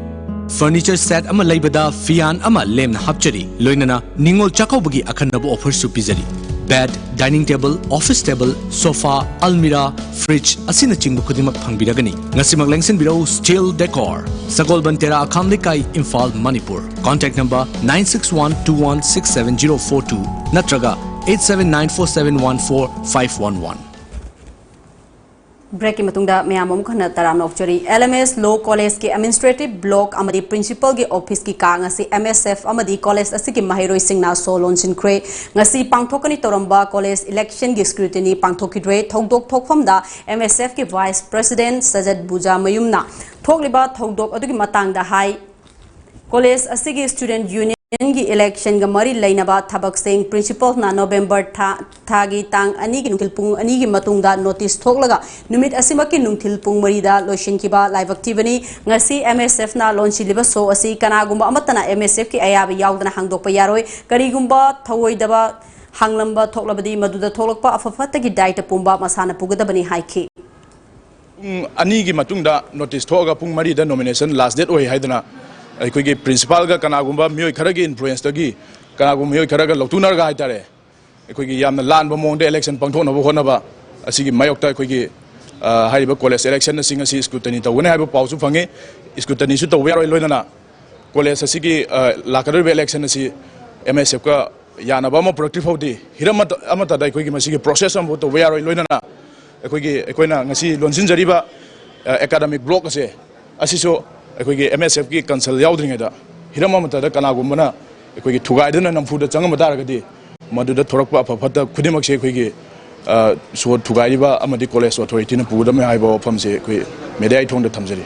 Furniture set ꯑꯃ ꯂꯩꯕꯗ ꯐꯤꯌꯥꯟ ꯑꯃ ꯂꯦꯝꯅ ꯍꯥꯞꯆꯔꯤ, ꯂꯣꯏꯅꯅ ꯅꯤꯉꯣꯜ ꯆꯥꯛꯀꯧꯕꯒꯤ ꯑꯈꯟꯅꯕ offerꯁꯨ ꯄꯤꯖꯔꯤ꯫ Bed, dining table, office table, sofa, almirah, fridge ꯑꯁꯤꯅꯆꯤꯡꯕ ꯈꯨꯗꯤꯡꯃꯛ ꯐꯪꯕꯤꯔꯒꯅꯤ꯫ ꯉꯁꯤꯃꯛ ꯂꯦꯡꯁꯤꯟꯕꯤꯔꯛꯎ Steel Decor, ꯁꯒꯣꯜꯕꯟ ꯇꯦꯔꯥ, ꯑꯈꯥꯝ ꯂꯩꯀꯥꯏ, Imphal, Manipur. Contact number nine six one two one six seven zero four two ꯅꯠꯇ꯭ꯔꯒ eight seven nine four seven one four five one one꯫ ꯕ꯭ꯔꯦꯛꯀꯤ ꯃꯇꯨꯡꯗ ꯃꯌꯥꯝ ꯑꯃꯨꯛ ꯍꯟꯅ ꯇꯔꯥꯝꯅ ꯑꯣꯛꯆꯔꯤ꯫ ꯑꯦꯜ ꯑꯦꯝ ꯑꯦꯁ ꯂꯣ ꯀꯣꯂꯦꯖꯀꯤ ꯑꯦꯗꯃꯤꯅꯤꯁꯇ꯭ꯔꯦꯇꯤꯚ ꯕ꯭ꯂꯣꯛ ꯑꯃꯗꯤ ꯄ꯭ꯔꯤꯟꯁꯤꯄꯜꯒꯤ ꯑꯣꯐꯤꯁꯀꯤ ꯀꯥ ꯉꯁꯤ ꯑꯦꯝ ꯑꯦꯁ ꯑꯦꯐ ꯑꯃꯗꯤ ꯀꯣꯂꯦꯖ ꯑꯁꯤꯒꯤ ꯃꯍꯩꯔꯣꯏꯁꯤꯡꯅ ꯁꯣ ꯂꯣꯟꯁꯤꯟꯈ꯭ꯔꯦ꯫ ꯉꯁꯤ ꯄꯥꯡꯊꯣꯛꯀꯅꯤ ꯇꯧꯔꯝꯕ ꯀꯣꯂꯦꯖ ꯏꯂꯦꯛꯁꯟꯒꯤ ꯁ꯭ꯀ꯭ꯔꯨꯇꯤꯅꯤ ꯄꯥꯡꯊꯣꯛꯈꯤꯗ꯭ꯔꯦ꯫ ꯊꯧꯗꯣꯛ ꯊꯣꯛꯐꯝꯗ ꯑꯦꯝ ꯑꯦꯁ ꯑꯦꯐꯀꯤ ꯚꯥꯏꯁ ꯄ꯭ꯔꯦꯁꯤꯗꯦꯟꯠ ꯁꯖꯠ ꯕꯨꯖꯥꯃꯌꯨꯝꯅ ꯊꯣꯛꯂꯤꯕ ꯊꯧꯗꯣꯛ ꯑꯗꯨꯒꯤ ꯃꯇꯥꯡꯗ ꯍꯥꯏ꯫ ꯀꯣꯂꯦꯖ ꯑꯁꯤꯒꯤ ꯁ꯭ꯇꯨꯗꯦꯟꯠ ꯌꯨꯅꯤꯌꯟꯒꯤ ꯏꯂꯦꯛꯁꯟꯒ ꯃꯔꯤ ꯂꯩꯅꯕ ꯊꯕꯛꯁꯤꯡ ꯄ꯭ꯔꯤꯟꯁꯤꯄꯜꯅ ꯅꯣꯕꯦꯝꯕꯔ ꯊꯥ, ꯊꯥꯒꯤ ꯇꯥꯡ ꯑꯅꯤꯒꯤ ꯅꯨꯡꯊꯤꯜ ꯄꯨꯡ ꯑꯅꯤꯒꯤ ꯃꯇꯨꯡꯗ ꯅꯣꯇꯤꯁ ꯊꯣꯛꯂꯒ ꯅꯨꯃꯤꯠ ꯑꯁꯤꯃꯛꯀꯤ ꯅꯨꯡꯊꯤꯜ ꯄꯨꯡ ꯃꯔꯤꯗ ꯂꯣꯏꯁꯤꯟꯈꯤꯕ ꯂꯥꯏꯕꯛ ꯊꯤꯕꯅꯤ꯫ ꯉꯁꯤ ꯑꯦꯝ ꯑꯦꯁ ꯑꯦꯐꯅ ꯂꯣꯟꯁꯤꯜꯂꯤꯕ ꯁꯣ ꯑꯁꯤ ꯀꯅꯥꯒꯨꯝꯕ ꯑꯃꯠꯇꯅ ꯑꯦꯝ ꯑꯦꯁ ꯑꯦꯐꯀꯤ ꯑꯌꯥꯕ ꯌꯥꯎꯗꯅ ꯍꯥꯡꯗꯣꯛꯄ ꯌꯥꯔꯣꯏ꯫ ꯀꯔꯤꯒꯨꯝꯕ ꯊꯧꯑꯣꯏꯗꯕ ꯍꯥꯡꯂꯝꯕ ꯊꯣꯛꯂꯕꯗꯤ ꯃꯗꯨꯗ ꯊꯣꯛꯂꯛꯄ ꯑꯐ ꯐꯠꯇꯒꯤ ꯗꯥꯏꯇ ꯄꯨꯝꯕ ꯃꯁꯥꯅ ꯄꯨꯒꯗꯕꯅꯤ ꯍꯥꯏꯈꯤ꯫ ꯄꯨꯡ ꯑꯅꯤꯒꯤ ꯃꯇꯨꯡꯗ ꯅꯣꯇꯤꯁ ꯊꯣꯛꯑꯒ ꯄꯨꯡ ꯃꯔꯤꯗ ꯅꯣꯃꯤꯅꯦꯁꯟ ꯂꯥꯁ ꯗꯦꯠ ꯑꯣꯏ ꯍꯥꯏꯗꯅ ꯑꯩꯈꯣꯏꯒꯤ ꯄ꯭ꯔꯤꯟꯁꯤꯄꯥꯜꯒ ꯀꯅꯥꯒꯨꯝꯕ ꯃꯤꯑꯣꯏ ꯈꯔꯒꯤ ꯏꯟꯐ꯭ꯂꯨꯌꯦꯟꯁꯇꯒꯤ ꯀꯅꯥꯒꯨꯝꯕ ꯃꯤꯑꯣꯏ ꯈꯔꯒ ꯂꯧꯊꯣꯛꯅꯔꯒ ꯍꯥꯏꯇꯥꯔꯦ, ꯑꯩꯈꯣꯏꯒꯤ ꯌꯥꯝꯅ ꯂꯥꯟꯕ ꯃꯑꯣꯡꯗ ꯏꯂꯦꯛꯁꯟ ꯄꯥꯡꯊꯣꯛꯅꯕ ꯍꯣꯠꯅꯕ ꯑꯁꯤꯒꯤ ꯃꯥꯌꯣꯛꯇ ꯑꯩꯈꯣꯏꯒꯤ, ꯑ, ꯍꯥꯏꯔꯤꯕ ꯀꯣꯂꯦꯖ ꯏꯂꯦꯛꯁꯟ ꯑꯁꯤ ꯉꯁꯤ ꯁ꯭ꯀ꯭ꯔꯨꯇꯅꯤ ꯇꯧꯒꯅꯤ ꯍꯥꯏꯕ ꯄꯥꯎꯁꯨ ꯐꯪꯉꯤ꯫ ꯁ꯭ꯀ꯭ꯔꯨꯇꯅꯤꯁꯨ ꯇꯧꯕ ꯌꯥꯔꯣꯏ, ꯂꯣꯏꯅꯅ ꯀꯣꯂꯦꯖ ꯑꯁꯤꯒꯤ, ꯑ, ꯂꯥꯛꯀꯗꯧꯔꯤꯕ ꯏꯂꯦꯛꯁꯟ ꯑꯁꯤ ꯑꯦꯝ ꯑꯦꯁ ꯑꯦꯐꯀ ꯌꯥꯅꯕ ꯑꯃ ꯄꯨꯔꯛꯇ꯭ꯔꯤ ꯐꯥꯎꯗꯤ ꯍꯤꯔꯝ ꯑꯃꯠꯇ, ꯑꯃꯠꯇꯗ ꯑꯩꯈꯣꯏꯒꯤ ꯃꯁꯤꯒꯤ ꯄ꯭ꯔꯣꯁꯦꯁ ꯑꯃꯐꯥꯎ ꯇꯧꯕ ꯌꯥꯔꯣꯏ꯫ ꯂꯣꯏꯅꯅ ꯑꯩꯈꯣꯏꯒꯤ, ꯑꯩꯈꯣꯏꯅ ꯉꯁꯤ ꯂꯣꯟꯁꯤꯟꯖꯔꯤꯕ, ꯑ, ꯑꯦꯀꯥꯗꯃꯤꯛ ꯕ꯭ꯂꯣꯛ ꯑꯁꯦ, ꯑꯁꯤꯁꯨ ꯑꯩꯈꯣꯏꯒꯤ ꯑꯦꯝ ꯑꯦꯁ ꯑꯦꯐꯀꯤ ꯀꯟꯁꯜ ꯌꯥꯎꯗ꯭ꯔꯤꯉꯩꯗ ꯍꯤꯔꯝ ꯑꯃꯠꯇꯗ ꯀꯅꯥꯒꯨꯝꯕꯅ ꯑꯩꯈꯣꯏꯒꯤ ꯊꯨꯒꯥꯏꯗꯨꯅ ꯅꯝꯐꯨꯗ ꯆꯪꯉꯝꯕ ꯇꯥꯔꯒꯗꯤ ꯃꯗꯨꯗ ꯊꯣꯔꯛꯄ ꯑꯐ ꯐꯠꯇ ꯈꯨꯗꯤꯡꯃꯛꯁꯦ ꯑꯩꯈꯣꯏꯒꯤ, ꯑ, ꯁꯣ ꯊꯨꯒꯥꯏꯔꯤꯕ ꯑꯃꯗꯤ ꯀꯣꯂꯦꯖ ꯑꯣꯊꯣꯔꯤꯇꯤꯅ ꯄꯨꯒꯗꯕꯅꯤ ꯍꯥꯏꯕ ꯋꯥꯐꯝꯁꯦ ꯑꯩꯈꯣꯏ ꯃꯦꯗꯤꯌꯥꯒꯤ ꯊꯣꯡꯗ ꯊꯝꯖꯔꯤ꯫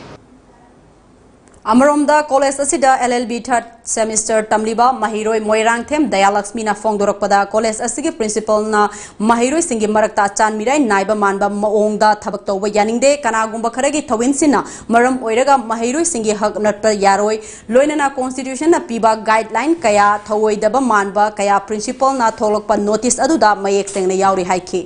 ꯑꯃꯔꯣꯝꯗ ꯀꯣꯂꯦꯖ ꯑꯁꯤꯗ ꯑꯦꯜ ꯑꯦꯜ ꯕꯤ ꯊꯥꯔꯠ ꯁꯦꯃꯤꯁꯇꯔ ꯇꯝꯂꯤꯕ ꯃꯍꯩꯔꯣꯏ ꯃꯣꯏꯔꯥꯡꯊꯦꯝ ꯗꯌꯥꯂꯛꯁꯃꯤꯅ ꯐꯣꯡꯗꯣꯔꯛꯄꯗ ꯀꯣꯂꯦꯖ ꯑꯁꯤꯒꯤ ꯄ꯭ꯔꯤꯟꯁꯤꯄꯜꯅ ꯃꯍꯩꯔꯣꯏꯁꯤꯡꯒꯤ ꯃꯔꯛꯇ ꯑꯆꯥꯟ ꯃꯤꯔꯥꯏ ꯅꯥꯏꯕ ꯃꯥꯟꯕ ꯃꯑꯣꯡꯗ ꯊꯕꯛ ꯇꯧꯕ ꯌꯥꯅꯤꯡꯗꯦ꯫ ꯀꯅꯥꯒꯨꯝꯕ ꯈꯔꯒꯤ ꯊꯧꯑꯣꯏꯟꯁꯤꯅ ꯃꯔꯝ ꯑꯣꯏꯔꯒ ꯃꯍꯩꯔꯣꯏꯁꯤꯡꯒꯤ ꯍꯛ ꯅꯠꯄ ꯌꯥꯔꯣꯏ꯫ ꯂꯣꯏꯅꯅ ꯀꯣꯟꯁꯇꯤꯇ꯭ꯌꯨꯁꯟꯅ ꯄꯤꯕ ꯒꯥꯏꯗꯂꯥꯏꯟ ꯀꯌꯥ ꯊꯧꯑꯣꯏꯗꯕ ꯃꯥꯟꯕ ꯀꯌꯥ ꯄ꯭ꯔꯤꯟꯁꯤꯄꯜꯅ ꯊꯣꯛꯂꯛꯄ ꯅꯣꯇꯤꯁ ꯑꯗꯨꯗ ꯃꯌꯦꯛ ꯁꯦꯡꯅ ꯌꯥꯎꯔꯤ ꯍꯥꯏꯈꯤ꯫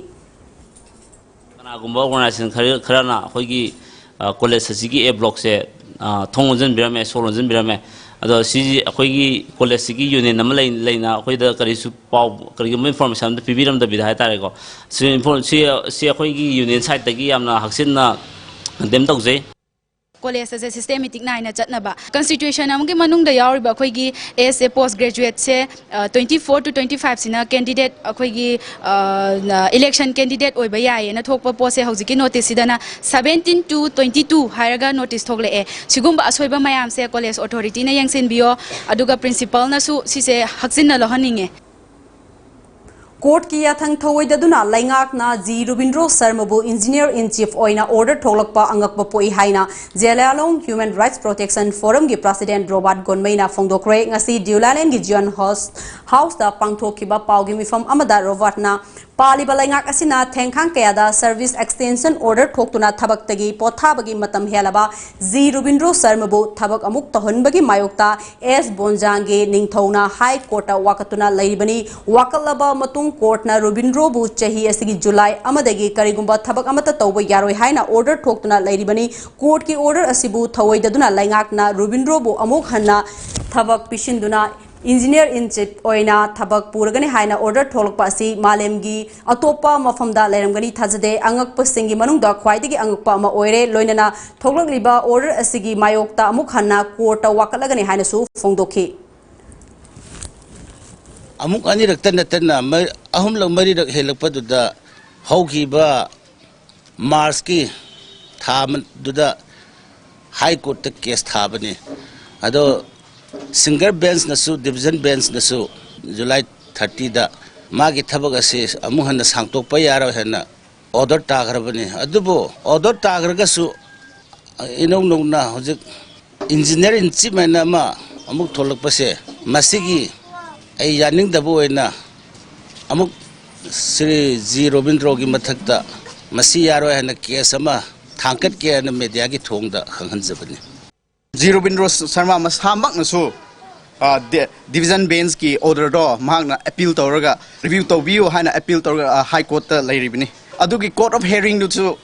ꯀꯅꯥꯒꯨꯝꯕ ꯑꯣꯔꯒꯅꯥꯏꯖꯦꯁꯟ ꯈꯔ, ꯈꯔꯅ ꯑꯩꯈꯣꯏꯒꯤ, ꯑ, ꯀꯣꯂꯦꯖ ꯑꯁꯤꯒꯤ ꯑꯦ ꯕ꯭ꯂꯣꯛꯁꯦ, ꯑ, ꯊꯣꯡ ꯂꯣꯟꯁꯤꯟꯕꯤꯔꯝꯃꯦ, ꯁꯣ ꯂꯣꯟꯁꯤꯟꯕꯤꯔꯝꯃꯦ꯫ ꯑꯗꯣ ꯁꯤꯁꯤ ꯑꯩꯈꯣꯏꯒꯤ ꯀꯣꯂꯦꯖꯁꯤꯒꯤ ꯌꯨꯅꯤꯌꯟ ꯑꯃ ꯂꯩ-, ꯂꯩꯅ ꯑꯩꯈꯣꯏꯗ ꯀꯔꯤꯁꯨ ꯄꯥꯎ, ꯀꯔꯤꯒꯨꯝꯕ ꯏꯟꯐꯣꯔꯃꯦꯁꯟ ꯑꯝꯇ ꯄꯤꯕꯤꯔꯝꯗꯕꯤꯗ ꯍꯥꯏꯇꯥꯔꯦꯀꯣ꯫ ꯁꯤ ꯏꯟꯐꯣ-, ꯁꯤ, ꯁꯤ ꯑꯩꯈꯣꯏꯒꯤ ꯌꯨꯅꯤꯌꯟ ꯁꯥꯏꯠꯇꯒꯤ ꯌꯥꯝꯅ ꯍꯛꯆꯤꯟꯅ ꯀꯟꯗꯦꯝ ꯇꯧꯖꯩ꯫ ꯀꯣꯂꯦꯖ ꯑꯁꯦ ꯁꯤꯁꯇꯦꯃꯦꯇꯤꯛ ꯅꯥꯏꯅ ꯆꯠꯅꯕ꯫ ꯀꯟꯁꯇꯤꯇ꯭ꯌꯨꯁꯟ ꯑꯃꯒꯤ ꯃꯅꯨꯡꯗ ꯌꯥꯎꯔꯤꯕ ꯑꯩꯈꯣꯏꯒꯤ ꯑꯦꯖ ꯑꯦ ꯄꯣꯁ ꯒ꯭ꯔꯦꯖꯨꯑꯦꯠꯁꯦ, ꯇ꯭ꯋꯦꯟꯇꯤ ꯐꯣꯔ ꯇꯨ ꯇ꯭ꯋꯦꯟꯇꯤ ꯐꯥꯏꯚꯁꯤꯅ ꯀꯦꯟꯗꯤꯗꯦꯠ ꯑꯩꯈꯣꯏꯒꯤ ꯏꯂꯦꯛꯁꯟ ꯀꯦꯟꯗꯤꯗꯦꯠ ꯑꯣꯏꯕ ꯌꯥꯏꯌꯦꯅ ꯊꯣꯛꯄ ꯄꯣꯠꯁꯦ ꯍꯧꯖꯤꯛꯀꯤ ꯅꯣꯇꯤꯁꯁꯤꯗꯅ ꯁꯕꯦꯟꯇꯤꯟ ꯇꯨ ꯇ꯭ꯋꯦꯟꯇꯤ ꯇꯨ ꯍꯥꯏꯔꯒ ꯅꯣꯇꯤꯁ ꯊꯣꯛꯂꯛꯑꯦ꯫ ꯁꯤꯒꯨꯝꯕ ꯑꯁꯣꯏꯕ ꯃꯌꯥꯝꯁꯦ ꯀꯣꯂꯦꯖ ꯑꯣꯊꯣꯔꯤꯇꯤꯅ ꯌꯦꯡꯁꯤꯟꯕꯤꯌꯣ, ꯑꯗꯨꯒ ꯄ꯭ꯔꯤꯟꯁꯤꯄꯜꯅꯁꯨ ꯁꯤꯁꯦ ꯍꯛꯆꯤꯟꯅ ꯂꯧꯍꯟꯅꯤꯡꯉꯦ꯫ ꯀꯣꯔꯠꯀꯤ ꯌꯥꯊꯪ ꯊꯧꯑꯣꯏꯗꯗꯨꯅ ꯂꯩꯉꯥꯛꯅ ꯖꯤ ꯔꯨꯕꯤꯟꯗ꯭ꯔꯣ ꯁꯔꯃꯕꯨ ꯏꯟꯖꯤꯅꯤꯌꯔ ꯏꯟ ꯆꯤꯐ ꯑꯣꯏꯅ ꯑꯣꯔꯗꯔ ꯊꯣꯛꯂꯛꯄ ꯑꯉꯛꯄ ꯄꯣꯛꯏ ꯍꯥꯏꯅ ꯖꯦꯂꯤꯌꯥꯡꯂꯣꯡ ꯍ꯭ꯌꯨꯃꯦꯟ ꯔꯥꯏꯠꯁ ꯄ꯭ꯔꯣꯇꯦꯛꯁꯟ ꯐꯣꯔꯝꯒꯤ ꯄ꯭ꯔꯁꯤꯗꯦꯟꯠ ꯔꯣꯕꯥꯔꯠ ꯒꯣꯟꯃꯩꯅ ꯐꯣꯡꯗꯣꯛꯈ꯭ꯔꯦ꯫ ꯉꯁꯤ ꯗꯤꯎꯂꯥꯂꯦꯟꯒꯤ ꯖꯤꯌꯣꯟ ꯍꯥꯎꯁ, ꯍꯥꯎꯁꯇ ꯄꯥꯡꯊꯣꯛꯈꯤꯕ ꯄꯥꯎꯒꯤ ꯃꯤꯐꯝ ꯑꯃꯗ ꯔꯣꯕꯥꯔꯠꯅ ꯄꯥꯜꯂꯤꯕ ꯂꯩꯉꯥꯛ ꯑꯁꯤꯅ ꯊꯦꯡꯈꯥꯡ ꯀꯌꯥꯗ ꯁꯔꯚꯤꯁ ꯑꯦꯛꯁꯇꯦꯟꯁꯟ ꯑꯣꯔꯗꯔ ꯊꯣꯛꯇꯨꯅ ꯊꯕꯛꯇꯒꯤ ꯄꯣꯊꯥꯕꯒꯤ ꯃꯇꯝ ꯍꯦꯜꯂꯕ ꯖꯤ ꯔꯨꯕꯤꯟꯗ꯭ꯔꯣ ꯁꯔꯃꯕꯨ ꯊꯕꯛ ꯑꯃꯨꯛ ꯇꯧꯍꯟꯕꯒꯤ ꯃꯥꯌꯣꯛꯇ ꯑꯦꯁ ꯕꯣꯟꯖꯥꯡꯒꯤ ꯅꯤꯡꯊꯧꯅ ꯍꯥꯏ ꯀꯣꯔꯠꯇ ꯋꯥꯀꯠꯇꯨꯅ ꯂꯩꯔꯤꯕꯅꯤ꯫ ꯋꯥꯀꯠꯂꯕ ꯃꯇꯨꯡ ꯀꯣꯔꯠꯅ ꯔꯨꯕꯤꯟꯗ꯭ꯔꯣꯕꯨ ꯆꯍꯤ ꯑꯁꯤꯒꯤ ꯖꯨꯂꯥꯏ ꯑꯃꯗꯒꯤ ꯀꯔꯤꯒꯨꯝꯕ ꯊꯕꯛ ꯑꯃꯠꯇ ꯇꯧꯕ ꯌꯥꯔꯣꯏ ꯍꯥꯏꯅ ꯑꯣꯔꯗꯔ ꯊꯣꯛꯇꯨꯅ ꯂꯩꯔꯤꯕꯅꯤ꯫ ꯀꯣꯔꯠꯀꯤ ꯑꯣꯔꯗꯔ ꯑꯁꯤꯕꯨ ꯊꯧꯑꯣꯏꯗꯗꯨꯅ ꯂꯩꯉꯥꯛꯅ ꯔꯨꯕꯤꯟꯗ꯭ꯔꯣꯕꯨ ꯑꯃꯨꯛ ꯍꯟꯅ ꯊꯕꯛ ꯄꯤꯁꯤꯟꯗꯨꯅ ꯏꯟꯖꯤꯅꯤꯌꯔ ꯏꯟ ꯆꯤꯐ ꯑꯣꯏꯅ ꯊꯕꯛ ꯄꯨꯔꯒꯅꯤ ꯍꯥꯏꯅ ꯑꯣꯔꯗꯔ ꯊꯣꯛꯂꯛꯄ ꯑꯁꯤ ꯃꯥꯂꯦꯝꯒꯤ ꯑꯇꯣꯞꯄ ꯃꯐꯝꯗ ꯂꯩꯔꯝꯒꯅꯤ ꯊꯥꯖꯗꯦ꯫ ꯑꯉꯛꯄꯁꯤꯡꯒꯤ ꯃꯅꯨꯡꯗ ꯈ꯭ꯋꯥꯏꯗꯒꯤ ꯑꯉꯛꯄ ꯑꯃ ꯑꯣꯏꯔꯦ꯫ ꯂꯣꯏꯅꯅ ꯊꯣꯛꯂꯛꯂꯤꯕ ꯑꯣꯔꯗꯔ ꯑꯁꯤꯒꯤ ꯃꯥꯌꯣꯛꯇ ꯑꯃꯨꯛ ꯍꯟꯅ ꯀꯣꯔꯠꯇ ꯋꯥꯀꯠꯂꯒꯅꯤ ꯍꯥꯏꯅꯁꯨ ꯐꯣꯡꯗꯣꯛꯈꯤ꯫ ꯑꯃꯨꯛ ꯑꯅꯤꯔꯛꯇ ꯅꯠꯇꯅ ꯃ-, ꯑꯍꯨꯝꯂꯛ ꯃꯔꯤꯔꯛ ꯍꯦꯜꯂꯛꯄꯗꯨꯗ ꯍꯧꯈꯤꯕ ꯃꯥꯔꯆꯀꯤ ꯊꯥ ꯑꯃꯗꯨꯗ ꯍꯥꯏ ꯀꯣꯔꯠꯇ ꯀꯦꯁ ꯊꯥꯕꯅꯤ꯫ ꯑꯗꯣ ꯁꯤꯡꯒꯜ ꯕꯦꯟꯁꯅꯁꯨ, ꯗꯤꯕꯤꯖꯟ ꯕꯦꯟꯁꯅꯁꯨ ꯖꯨꯂꯥꯏ ꯊꯥꯔꯇꯤꯗ ꯃꯥꯒꯤ ꯊꯕꯛ ꯑꯁꯤ ꯑꯃꯨꯛ ꯍꯟꯅ ꯁꯥꯡꯗꯣꯛꯄ ꯌꯥꯔꯣꯏ ꯍꯥꯏꯅ ꯑꯣꯔꯗꯔ ꯇꯥꯈ꯭ꯔꯕꯅꯤ꯫ ꯑꯗꯨꯕꯨ ꯑꯣꯔꯗꯔ ꯇꯥꯈ꯭ꯔꯒꯁꯨ ꯏꯅꯧ ꯅꯧꯅ ꯍꯧꯖꯤꯛ ꯏꯟꯖꯤꯅꯤꯌꯔ ꯏꯟ ꯆꯤꯐ ꯍꯥꯏꯅ ꯑꯃ ꯑꯃꯨꯛ ꯊꯣꯛꯂꯛꯄꯁꯦ, ꯃꯁꯤꯒꯤ ꯑꯩ ꯌꯥꯅꯤꯡꯗꯕ ꯑꯣꯏꯅ ꯑꯃꯨꯛ ꯁ꯭ꯔꯤ ꯖꯤ ꯔꯣꯕꯤꯟꯗ꯭ꯔꯣꯒꯤ ꯃꯊꯛꯇ ꯃꯁꯤ ꯌꯥꯔꯣꯏ ꯍꯥꯏꯅ ꯀꯦꯁ ꯑꯃ ꯊꯥꯡꯒꯠꯀꯦ ꯍꯥꯏꯅ ꯃꯦꯗꯤꯌꯥꯒꯤ ꯊꯣꯡꯗ ꯈꯪꯍꯟꯖꯕꯅꯤ꯫ ꯖꯤ ꯔꯣꯕꯤꯟꯗ꯭ꯔꯣ ꯁꯔꯃ ꯃꯁꯥꯃꯛꯅꯁꯨ, ꯑ, ꯗꯤ-, ꯗꯤꯕꯤꯖꯟ ꯕꯦꯟꯁꯀꯤ ꯑꯣꯔꯗꯔꯗꯣ ꯃꯍꯥꯛꯅ ꯑꯄꯤꯜ ꯇꯧꯔꯒ, ꯔꯤꯚ꯭ꯌꯨ ꯇꯧꯕꯤꯌꯨ ꯍꯥꯏꯅ ꯑꯄꯤꯜ ꯇꯧꯔꯒ, ꯑ, ꯍꯥꯏ ꯀꯣꯔꯠꯇ ꯂꯩꯔꯤꯕꯅꯤ꯫ ꯑꯗꯨꯒꯤ ꯀꯣꯔꯠ ꯑꯣꯐ ꯍꯤꯌꯔꯤꯡꯗꯨꯁꯨ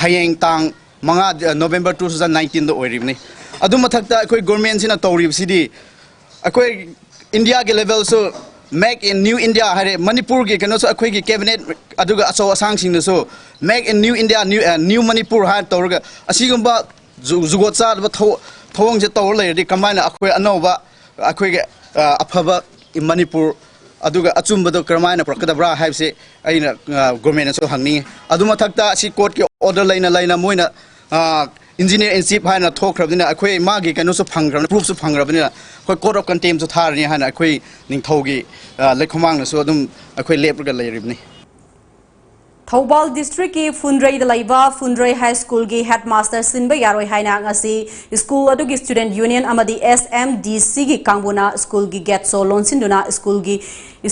ꯍꯌꯦꯡ ꯇꯥꯡ ꯃꯉꯥ, ꯑ, ꯅꯣꯕꯦꯝꯕꯔ ꯇꯨ ꯊꯥꯎꯖꯟ ꯅꯥꯏꯟꯇꯤꯟꯗ ꯑꯣꯏꯔꯤꯕꯅꯤ꯫ ꯑꯗꯨ ꯃꯊꯛꯇ ꯑꯩꯈꯣꯏ ꯒꯣꯔꯃꯦꯟꯁꯤꯅ ꯇꯧꯔꯤꯕꯁꯤꯗꯤ, ꯑꯩꯈꯣꯏ ꯏꯟꯗꯤꯌꯥꯒꯤ ꯂꯦꯚꯦꯜꯁꯨ Make in New India ꯍꯥꯏꯔꯦ, ꯃꯅꯤꯄꯨꯔꯒꯤ ꯀꯩꯅꯣꯁꯨ ꯑꯩꯈꯣꯏꯒꯤ ꯀꯦꯕꯤꯅꯦꯠ ꯑꯗꯨꯒ ꯑꯆꯧ ꯑꯁꯥꯡꯁꯤꯡꯅꯁꯨ Make in New India, New, ꯑ, New Manipur ꯍꯥꯏꯅ ꯇꯧꯔꯒ ꯑꯁꯤꯒꯨꯝꯕ ꯖꯨ- ꯖꯨꯒꯣꯠ ꯆꯥꯗꯕ ꯊꯧ- ꯊꯧꯑꯣꯡꯁꯦ ꯇꯧꯔ ꯂꯩꯔꯗꯤ ꯀꯃꯥꯏꯅ ꯑꯩꯈꯣꯏ ꯑꯅꯧꯕ, ꯑꯩꯈꯣꯏꯒꯤ ꯑ, ꯑꯐꯕ ꯃꯅꯤꯄꯨꯔ, ꯑꯗꯨꯒ ꯑꯆꯨꯝꯕꯗꯣ ꯀꯔꯝꯍꯥꯏꯅ ꯄꯨꯔꯛꯀꯗꯕ꯭ꯔꯥ ꯍꯥꯏꯕꯁꯦ ꯑꯩꯅ ꯒꯣꯔꯃꯦꯟꯅꯁꯨ ꯍꯪꯅꯤꯡꯉꯤ꯫ ꯑꯗꯨ ꯃꯊꯛꯇ ꯑꯁꯤ ꯀꯣꯔꯠꯀꯤ ꯑꯣꯔꯗꯔ ꯂꯩꯅ ꯂꯩꯅ ꯃꯣꯏꯅ ꯏꯟꯖꯤꯅꯤꯌꯔ ꯏꯟ ꯆꯤꯐ ꯍꯥꯏꯅ ꯊꯣꯛꯈ꯭ꯔꯕꯅꯤꯅ, ꯑꯩꯈꯣꯏ ꯃꯥꯒꯤ ꯀꯩꯅꯣꯁꯨ ꯐꯪꯈ꯭ꯔꯕꯅꯤ, ꯄ꯭ꯔꯨꯐꯁꯨ ꯐꯪꯈ꯭ꯔꯕꯅꯤꯅ, ꯑꯩꯈꯣꯏ ꯀꯣꯔꯠ ꯑꯣꯐ ꯀꯟꯇꯦꯝꯁꯨ ꯊꯥꯔꯅꯤ ꯍꯥꯏꯅ ꯑꯩꯈꯣꯏ ꯅꯤꯡꯊꯧꯒꯤ ꯑ, ꯂꯩꯈꯣꯃꯥꯡꯅꯁꯨ ꯑꯗꯨꯝ ꯑꯩꯈꯣꯏ ꯂꯦꯞꯂꯒ ꯂꯩꯔꯤꯕꯅꯤ꯫ ꯊꯧꯕꯥꯜ ꯗꯤꯁꯇ꯭ꯔꯤꯛꯀꯤ ꯐꯨꯟꯗ꯭ꯔꯩꯗ ꯂꯩꯕ ꯐꯨꯟꯗ꯭ꯔꯩ ꯍꯥꯏ ꯁ꯭ꯀꯨꯜꯒꯤ ꯍꯦꯗꯃꯥꯁꯇꯔ ꯁꯤꯟꯕ ꯌꯥꯔꯣꯏ ꯍꯥꯏꯅ ꯉꯁꯤ ꯁ꯭ꯀꯨꯜ ꯑꯗꯨꯒꯤ ꯁ꯭ꯇꯨꯗꯦꯟꯠ ꯌꯨꯅꯤꯌꯟ ꯑꯃꯗꯤ ꯑꯦꯁ ꯑꯦꯝ ꯗꯤ ꯁꯤꯒꯤ ꯀꯥꯡꯕꯨꯅ ꯁ꯭ꯀꯨꯜꯒꯤ ꯒꯦꯠ ꯁꯣ ꯂꯣꯟꯁꯤꯟꯗꯨꯅ ꯁ꯭ꯀꯨꯜꯒꯤ,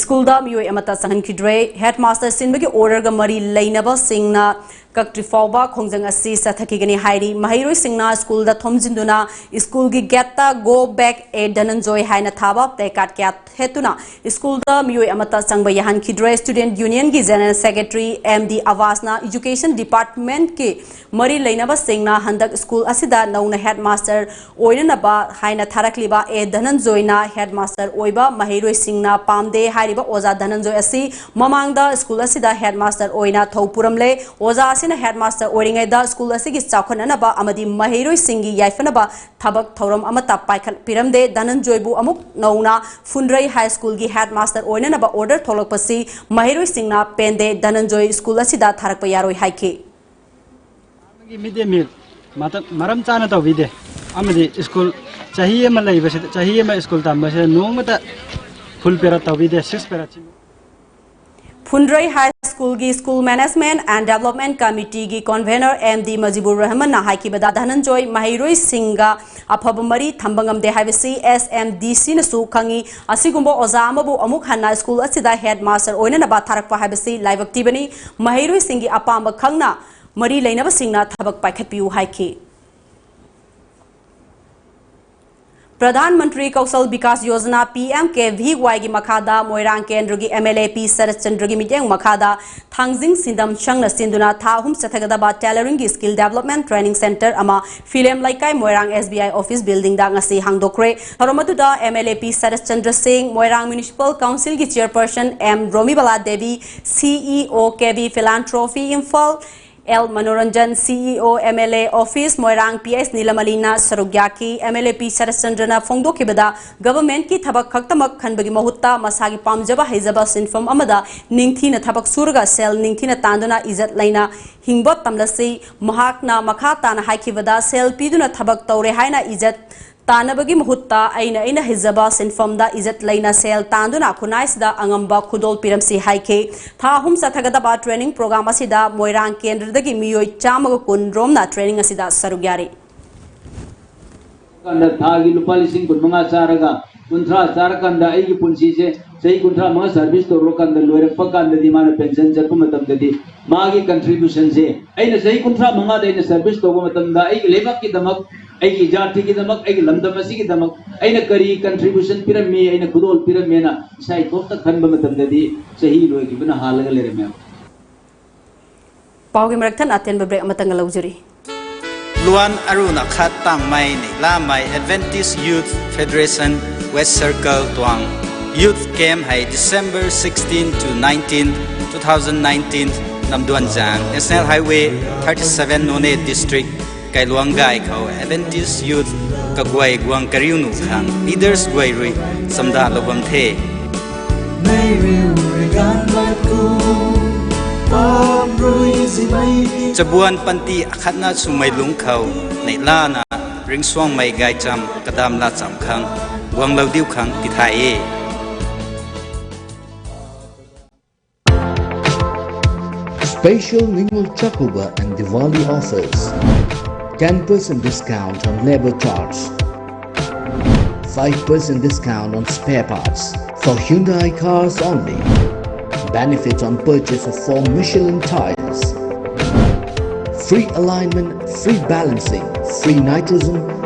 ꯁ꯭ꯀꯨꯜꯗ ꯃꯤꯑꯣꯏ ꯑꯃꯠꯇ ꯆꯪꯍꯟꯈꯤꯗ꯭ꯔꯦ꯫ ꯍꯦꯗꯃꯥꯁꯇꯔ ꯁꯤꯟꯕꯒꯤ ꯑꯣꯔꯗꯔꯒ ꯃꯔꯤ ꯂꯩꯅꯕꯁꯤꯡꯅ ꯀꯛꯇ꯭ꯔꯤ ꯐꯥꯎꯕ ꯈꯣꯡꯖꯪ ꯑꯁꯤ ꯆꯠꯊꯈꯤꯒꯅꯤ ꯍꯥꯏꯔꯤ꯫ ꯃꯍꯩꯔꯣꯏꯁꯤꯡꯅ ꯁ꯭ꯀꯨꯜꯗ ꯊꯣꯝꯖꯤꯟꯗꯨꯅ ꯁ꯭ꯀꯨꯜꯒꯤ ꯒꯦꯠꯇ "Go back, A Dhananjoy" ꯍꯥꯏꯅ ꯊꯥꯕ ꯄ꯭ꯂꯦꯀꯥꯔꯗ ꯀꯌꯥ ꯊꯦꯠꯇꯨꯅ ꯁ꯭ꯀꯨꯜꯗ ꯃꯤꯑꯣꯏ ꯑꯃꯠꯇ ꯆꯪꯕ ꯌꯥꯍꯟꯈꯤꯗ꯭ꯔꯦ꯫ ꯁ꯭ꯇꯨꯗꯦꯟꯠ ꯌꯨꯅꯤꯌꯟꯒꯤ ꯖꯦꯅꯔꯦꯜ ꯁꯦꯀ꯭ꯔꯦꯇꯔꯤ ꯑꯦꯝ ꯗꯤ ꯑꯕꯥꯁꯅ ꯏꯖꯨꯀꯦꯁꯟ ꯗꯤꯄꯥꯔꯠꯃꯦꯟꯠꯀꯤ ꯃꯔꯤ ꯂꯩꯅꯕꯁꯤꯡꯅ ꯍꯟꯗꯛ ꯁ꯭ꯀꯨꯜ ꯑꯁꯤꯗ ꯅꯧꯅ ꯍꯦꯗꯃꯥꯁꯇꯔ ꯑꯣꯏꯅꯅꯕ ꯍꯥꯏꯅ ꯊꯥꯔꯛꯂꯤꯕ ꯑꯦ ꯙꯅꯟꯖꯣꯏꯅ ꯍꯦꯗꯃꯥꯁꯇꯔ ꯑꯣꯏꯕ ꯃꯍꯩꯔꯣꯏꯁꯤꯡꯅ ꯄꯥꯝꯗꯦ ꯍꯥꯏꯔꯤꯕ ꯑꯣꯖꯥ ꯙꯅꯟꯖꯣꯏ ꯑꯁꯤ ꯃꯃꯥꯡꯗ ꯁ꯭ꯀꯨꯜ ꯑꯁꯤꯗ ꯍꯦꯗꯃꯥꯁꯇꯔ ꯑꯣꯏꯅ ꯊꯧ ꯄꯨꯔꯝꯂꯦ꯫ ꯑꯣꯖꯥ ꯑꯁꯤꯅ ꯍꯦꯗꯃꯥꯁꯇꯔ ꯑꯣꯏꯔꯤꯉꯩꯗ ꯁ꯭ꯀꯨꯜ ꯑꯁꯤꯒꯤ ꯆꯥꯎꯈꯠꯅꯅꯕ ꯑꯃꯗꯤ ꯃꯍꯩꯔꯣꯏꯁꯤꯡꯒꯤ ꯌꯥꯏꯐꯅꯕ ꯊꯕꯛ ꯊꯧꯔꯝ ꯑꯃꯠꯇ ꯄꯥꯏꯈꯠꯄꯤꯔꯝꯗꯦ꯫ ꯙꯅꯟꯖꯣꯏꯕꯨ ꯑꯃꯨꯛ ꯅꯧꯅ ꯐꯨꯟꯗ꯭ꯔꯩ ꯍꯥꯏ ꯁ꯭ꯀꯨꯜꯒꯤ ꯍꯦꯗꯃꯥꯁꯇꯔ ꯑꯣꯏꯅꯅꯕ ꯑꯣꯔꯗꯔ ꯊꯣꯛꯂꯛꯄꯁꯤ ꯃꯍꯩꯔꯣꯏꯁꯤꯡꯅ ꯄꯦꯟꯗꯦ, ꯙꯅꯟꯖꯣꯏ ꯁ꯭ꯀꯨꯜ ꯑꯁꯤꯗ ꯊꯥꯔꯛꯄ ꯌꯥꯔꯣꯏ ꯍꯥꯏꯈꯤ꯫ ꯃꯤꯗ ꯃꯤꯜ ꯃꯇꯝ ꯃꯔꯝ ꯆꯥꯅ ꯇꯧꯕꯤꯗꯦ, ꯑꯃꯗꯤ ꯁ꯭ꯀꯨꯜ ꯆꯍꯤ ꯑꯃ ꯂꯩꯕꯁꯤꯗ, ꯆꯍꯤ ꯑꯃ ꯁ꯭ꯀꯨꯜ ꯇꯝꯕꯁꯤꯗ ꯅꯣꯡꯃꯇ ꯐꯨꯜ ꯄꯦꯔꯠ ꯇꯧꯕꯤꯗꯦ, ꯁꯤꯛꯁ ꯄꯦꯔꯠꯁꯤ꯫ ꯐꯨꯟꯗ꯭ꯔꯩ ꯍꯥꯏ ꯁ꯭ꯀꯨꯜꯒꯤ ꯁ꯭ꯀꯨꯜ ꯃꯦꯅꯦꯖꯃꯦꯟꯠ ꯑꯦꯟ ꯗꯦꯕꯂꯞꯃꯦꯟꯠ ꯀꯃꯤꯇꯤꯒꯤ ꯀꯟꯚꯦꯅꯔ ꯑꯦꯝ ꯗꯤ ꯃꯖꯤꯕꯨꯔ ꯔꯍꯃꯟꯅ ꯍꯥꯏꯈꯤꯕꯗ, ꯙꯅꯟꯖꯣꯏ ꯃꯍꯩꯔꯣꯏꯁꯤꯡꯒ ꯑꯐꯕ ꯃꯔꯤ ꯊꯝꯕ ꯉꯝꯗꯦ ꯍꯥꯏꯕꯁꯤ ꯑꯦꯁ ꯑꯦꯝ ꯗꯤ ꯁꯤꯅꯁꯨ ꯈꯪꯏ꯫ ꯑꯁꯤꯒꯨꯝꯕ ꯑꯣꯖꯥ ꯑꯃꯕꯨ ꯑꯃꯨꯛ ꯍꯟꯅ ꯁ꯭ꯀꯨꯜ ꯑꯁꯤꯗ ꯍꯦꯗꯃꯥꯁꯇꯔ ꯑꯣꯏꯅꯅꯕ ꯊꯥꯔꯛꯄ ꯍꯥꯏꯕꯁꯤ ꯂꯥꯏꯕꯛ ꯊꯤꯕꯅꯤ꯫ ꯃꯍꯩꯔꯣꯏꯁꯤꯡꯒꯤ ꯑꯄꯥꯝꯕ ꯈꯪꯅ ꯃꯔꯤ ꯂꯩꯅꯕꯁꯤꯡꯅ ꯊꯕꯛ ꯄꯥꯏꯈꯠꯄꯤꯌꯨ ꯍꯥꯏꯈꯤ꯫ ꯄ꯭ꯔꯙꯥꯟ ꯃꯟꯇ꯭ꯔꯤ ꯀꯧꯁꯜ ꯕꯤꯀꯥꯁ ꯌꯣꯖꯅꯥ, ꯄꯤ ꯑꯦꯝ ꯀꯦ ꯚꯤ ꯋꯥꯏꯒꯤ ꯃꯈꯥꯗ ꯃꯣꯏꯔꯥꯡ ꯀꯦꯟꯗ꯭ꯔꯒꯤ ꯑꯦꯝ ꯑꯦꯜ ꯑꯦ ꯄꯤ ꯁꯔꯠ ꯆꯟꯗ꯭ꯔꯒꯤ ꯃꯤꯠꯌꯦꯡ ꯃꯈꯥꯗ ꯊꯥꯡꯖꯤꯡ ꯁꯤꯟꯗꯝ ꯁꯪꯅ ꯁꯤꯟꯗꯨꯅ ꯊꯥ ꯑꯍꯨꯝ ꯆꯠꯊꯒꯗꯕ ꯇꯦꯂꯔꯤꯡꯒꯤ ꯁ꯭ꯀꯤꯜ ꯗꯦꯕꯂꯞꯃꯦꯟꯠ ꯇ꯭ꯔꯦꯅꯤꯡ ꯁꯦꯟꯇꯔ ꯑꯃ ꯐꯤꯂꯦꯝ ꯂꯩꯀꯥꯏ ꯃꯣꯏꯔꯥꯡ ꯑꯦꯁ ꯕꯤ ꯑꯥꯏ ꯑꯣꯐꯤꯁ ꯕꯤꯜꯗꯤꯡꯗ ꯉꯁꯤ ꯍꯥꯡꯗꯣꯛꯈ꯭ꯔꯦ꯫ ꯊꯧꯔꯝ ꯑꯗꯨꯗ ꯑꯦꯝ ꯑꯦꯜ ꯑꯦ ꯄꯤ ꯁꯔꯠ ꯆꯟꯗ꯭ꯔ ꯁꯤꯡ, ꯃꯣꯏꯔꯥꯡ ꯃ꯭ꯌꯨꯅꯤꯁꯤꯄꯥꯜ ꯀꯥꯎꯟꯁꯤꯜꯒꯤ ꯆꯤꯌꯔꯄꯔꯁꯟ M ꯔꯣꯃꯤꯕꯂꯥ Devi, C E O K B philanthropy Imphal, L Manoranjan, CEO, MLA office, Moirang, PS ꯅꯤꯂꯃꯂꯤꯅ ꯁꯔꯨꯛ ꯌꯥꯈꯤ꯫ MLA P ꯁꯔꯠꯆꯟꯗ꯭ꯔꯅ ꯐꯣꯡꯗꯣꯛꯈꯤꯕꯗ, governmentꯀꯤ ꯊꯕꯛ ꯈꯛꯇꯃꯛ ꯈꯟꯕꯒꯤ ꯃꯍꯨꯠꯇ ꯃꯁꯥꯒꯤ ꯄꯥꯝꯖꯕ ꯍꯩꯖꯕ ꯁꯤꯟꯐꯝ ꯑꯃꯗ ꯅꯤꯡꯊꯤꯅ ꯊꯕꯛ ꯁꯨꯔꯒ ꯁꯦꯜ ꯅꯤꯡꯊꯤꯅ ꯇꯥꯟꯗꯨꯅ ꯏꯖꯠ ꯂꯩꯅ ꯍꯤꯡꯕ ꯇꯝꯂꯁꯤ꯫ ꯃꯍꯥꯛꯅ ꯃꯈꯥ ꯇꯥꯅ ꯍꯥꯏꯈꯤꯕꯗ, ꯁꯦꯜ ꯄꯤꯗꯨꯅ ꯊꯕꯛ ꯇꯧꯔꯦ ꯍꯥꯏꯅ ꯏꯖꯠ ꯇꯥꯟꯅꯕꯒꯤ ꯃꯍꯨꯠꯇ ꯑꯩꯅ ꯑꯩꯅ ꯍꯩꯖꯕ ꯁꯤꯟꯐꯝꯗ ꯏꯖꯠ ꯂꯩꯅ ꯁꯦꯜ ꯇꯥꯟꯗꯨꯅ ꯈꯨꯟꯅꯥꯏꯁꯤꯗ ꯑꯉꯝꯕ ꯈꯨꯗꯣꯜ ꯄꯤꯔꯝꯁꯤ ꯍꯥꯏꯈꯤ꯫ ꯊꯥ ꯑꯍꯨꯝ ꯆꯠꯊꯒꯗꯕ training program ꯑꯁꯤꯗ ꯃꯣꯏꯔꯥꯡ ꯀꯦꯟꯗ꯭ꯔꯗꯒꯤ ꯃꯤꯑꯣꯏ ꯆꯥꯝꯃꯒ ꯀꯨꯟ ꯔꯣꯝꯅ training ꯑꯁꯤꯗ ꯁꯔꯨꯛ ꯌꯥꯔꯤ꯫ ꯀꯥꯟꯗ ꯊꯥꯒꯤ ꯂꯨꯄꯥ ꯂꯤꯁꯤꯡ ꯀꯨꯟꯃꯉꯥ ꯆꯥꯔꯒ ꯀꯨꯟꯊ꯭ꯔꯥ ꯆꯥꯔꯀꯥꯟꯗ ꯑꯩꯒꯤ ꯄꯨꯟꯁꯤꯁꯦ ꯆꯍꯤ ꯀꯨꯟꯊ꯭ꯔꯥ ꯃꯉꯥ service ꯇꯧꯔꯀꯥꯟꯗ ꯂꯣꯏꯔꯛꯄ ꯀꯥꯟꯗꯗꯤ ꯃꯥꯅ pension ꯆꯠꯄ ꯃꯇꯝꯗꯗꯤ ꯃꯥꯒꯤ contributionꯁꯦ ꯑꯩꯅ ꯆꯍꯤ ꯀꯨꯟꯊ꯭ꯔꯥ ꯃꯉꯥꯗ ꯑꯩꯅ service ꯇꯧꯕ ꯃꯇꯝꯗ ꯑꯩꯒꯤ ꯂꯩꯕꯥꯛꯀꯤꯗꯃꯛ, ꯑꯩꯒꯤ ꯖꯥꯇꯤꯒꯤꯗꯃꯛ, ꯑꯩꯒꯤ ꯂꯝꯗꯝ ꯑꯁꯤꯒꯤꯗꯃꯛ ꯑꯩꯅ ꯀꯔꯤ contribution ꯄꯤꯔꯝꯃꯤ, ꯑꯩꯅ ꯈꯨꯗꯣꯜ ꯄꯤꯔꯝꯃꯦꯅ ꯏꯁꯥ ꯏꯇꯣꯝꯇ ꯈꯟꯕ ꯃꯇꯝꯗꯗꯤ ꯆꯍꯤ ꯂꯣꯏꯈꯤꯕꯅ ꯍꯥꯜꯂꯒ ꯂꯩꯔꯝꯃꯦ꯫ ꯄꯥꯎꯒꯤ ꯃꯔꯛꯇ ꯑꯇꯦꯟꯕ break ꯑꯃꯇꯪꯒ ꯂꯧꯖꯔꯤ꯫ Luan aruna khat tang mai ni la mai Adventist Youth Federation West Circle tuang Youth Camp hai December sixteen to nineteen, two thousand nineteen, Namduanjang, National Highway thirty-seven, Noney District, Kailuang gai khou Adventist Youth kaguay guang kariu nu khang leaders guay rui samda lou bam the. Chabuan panty akhatna swmei lung khou neihlana ringsuangmei gaychamv kadam lacham khang guanglou diu khang tithay e. Special Ningul Chakuba and Diwali offers. Ten percent discount on labor charge. Five percent discount on spare parts for Hyundai cars only. Benefits on purchase of four Michelin tires. Free alignment, free balancing, free nitrogen,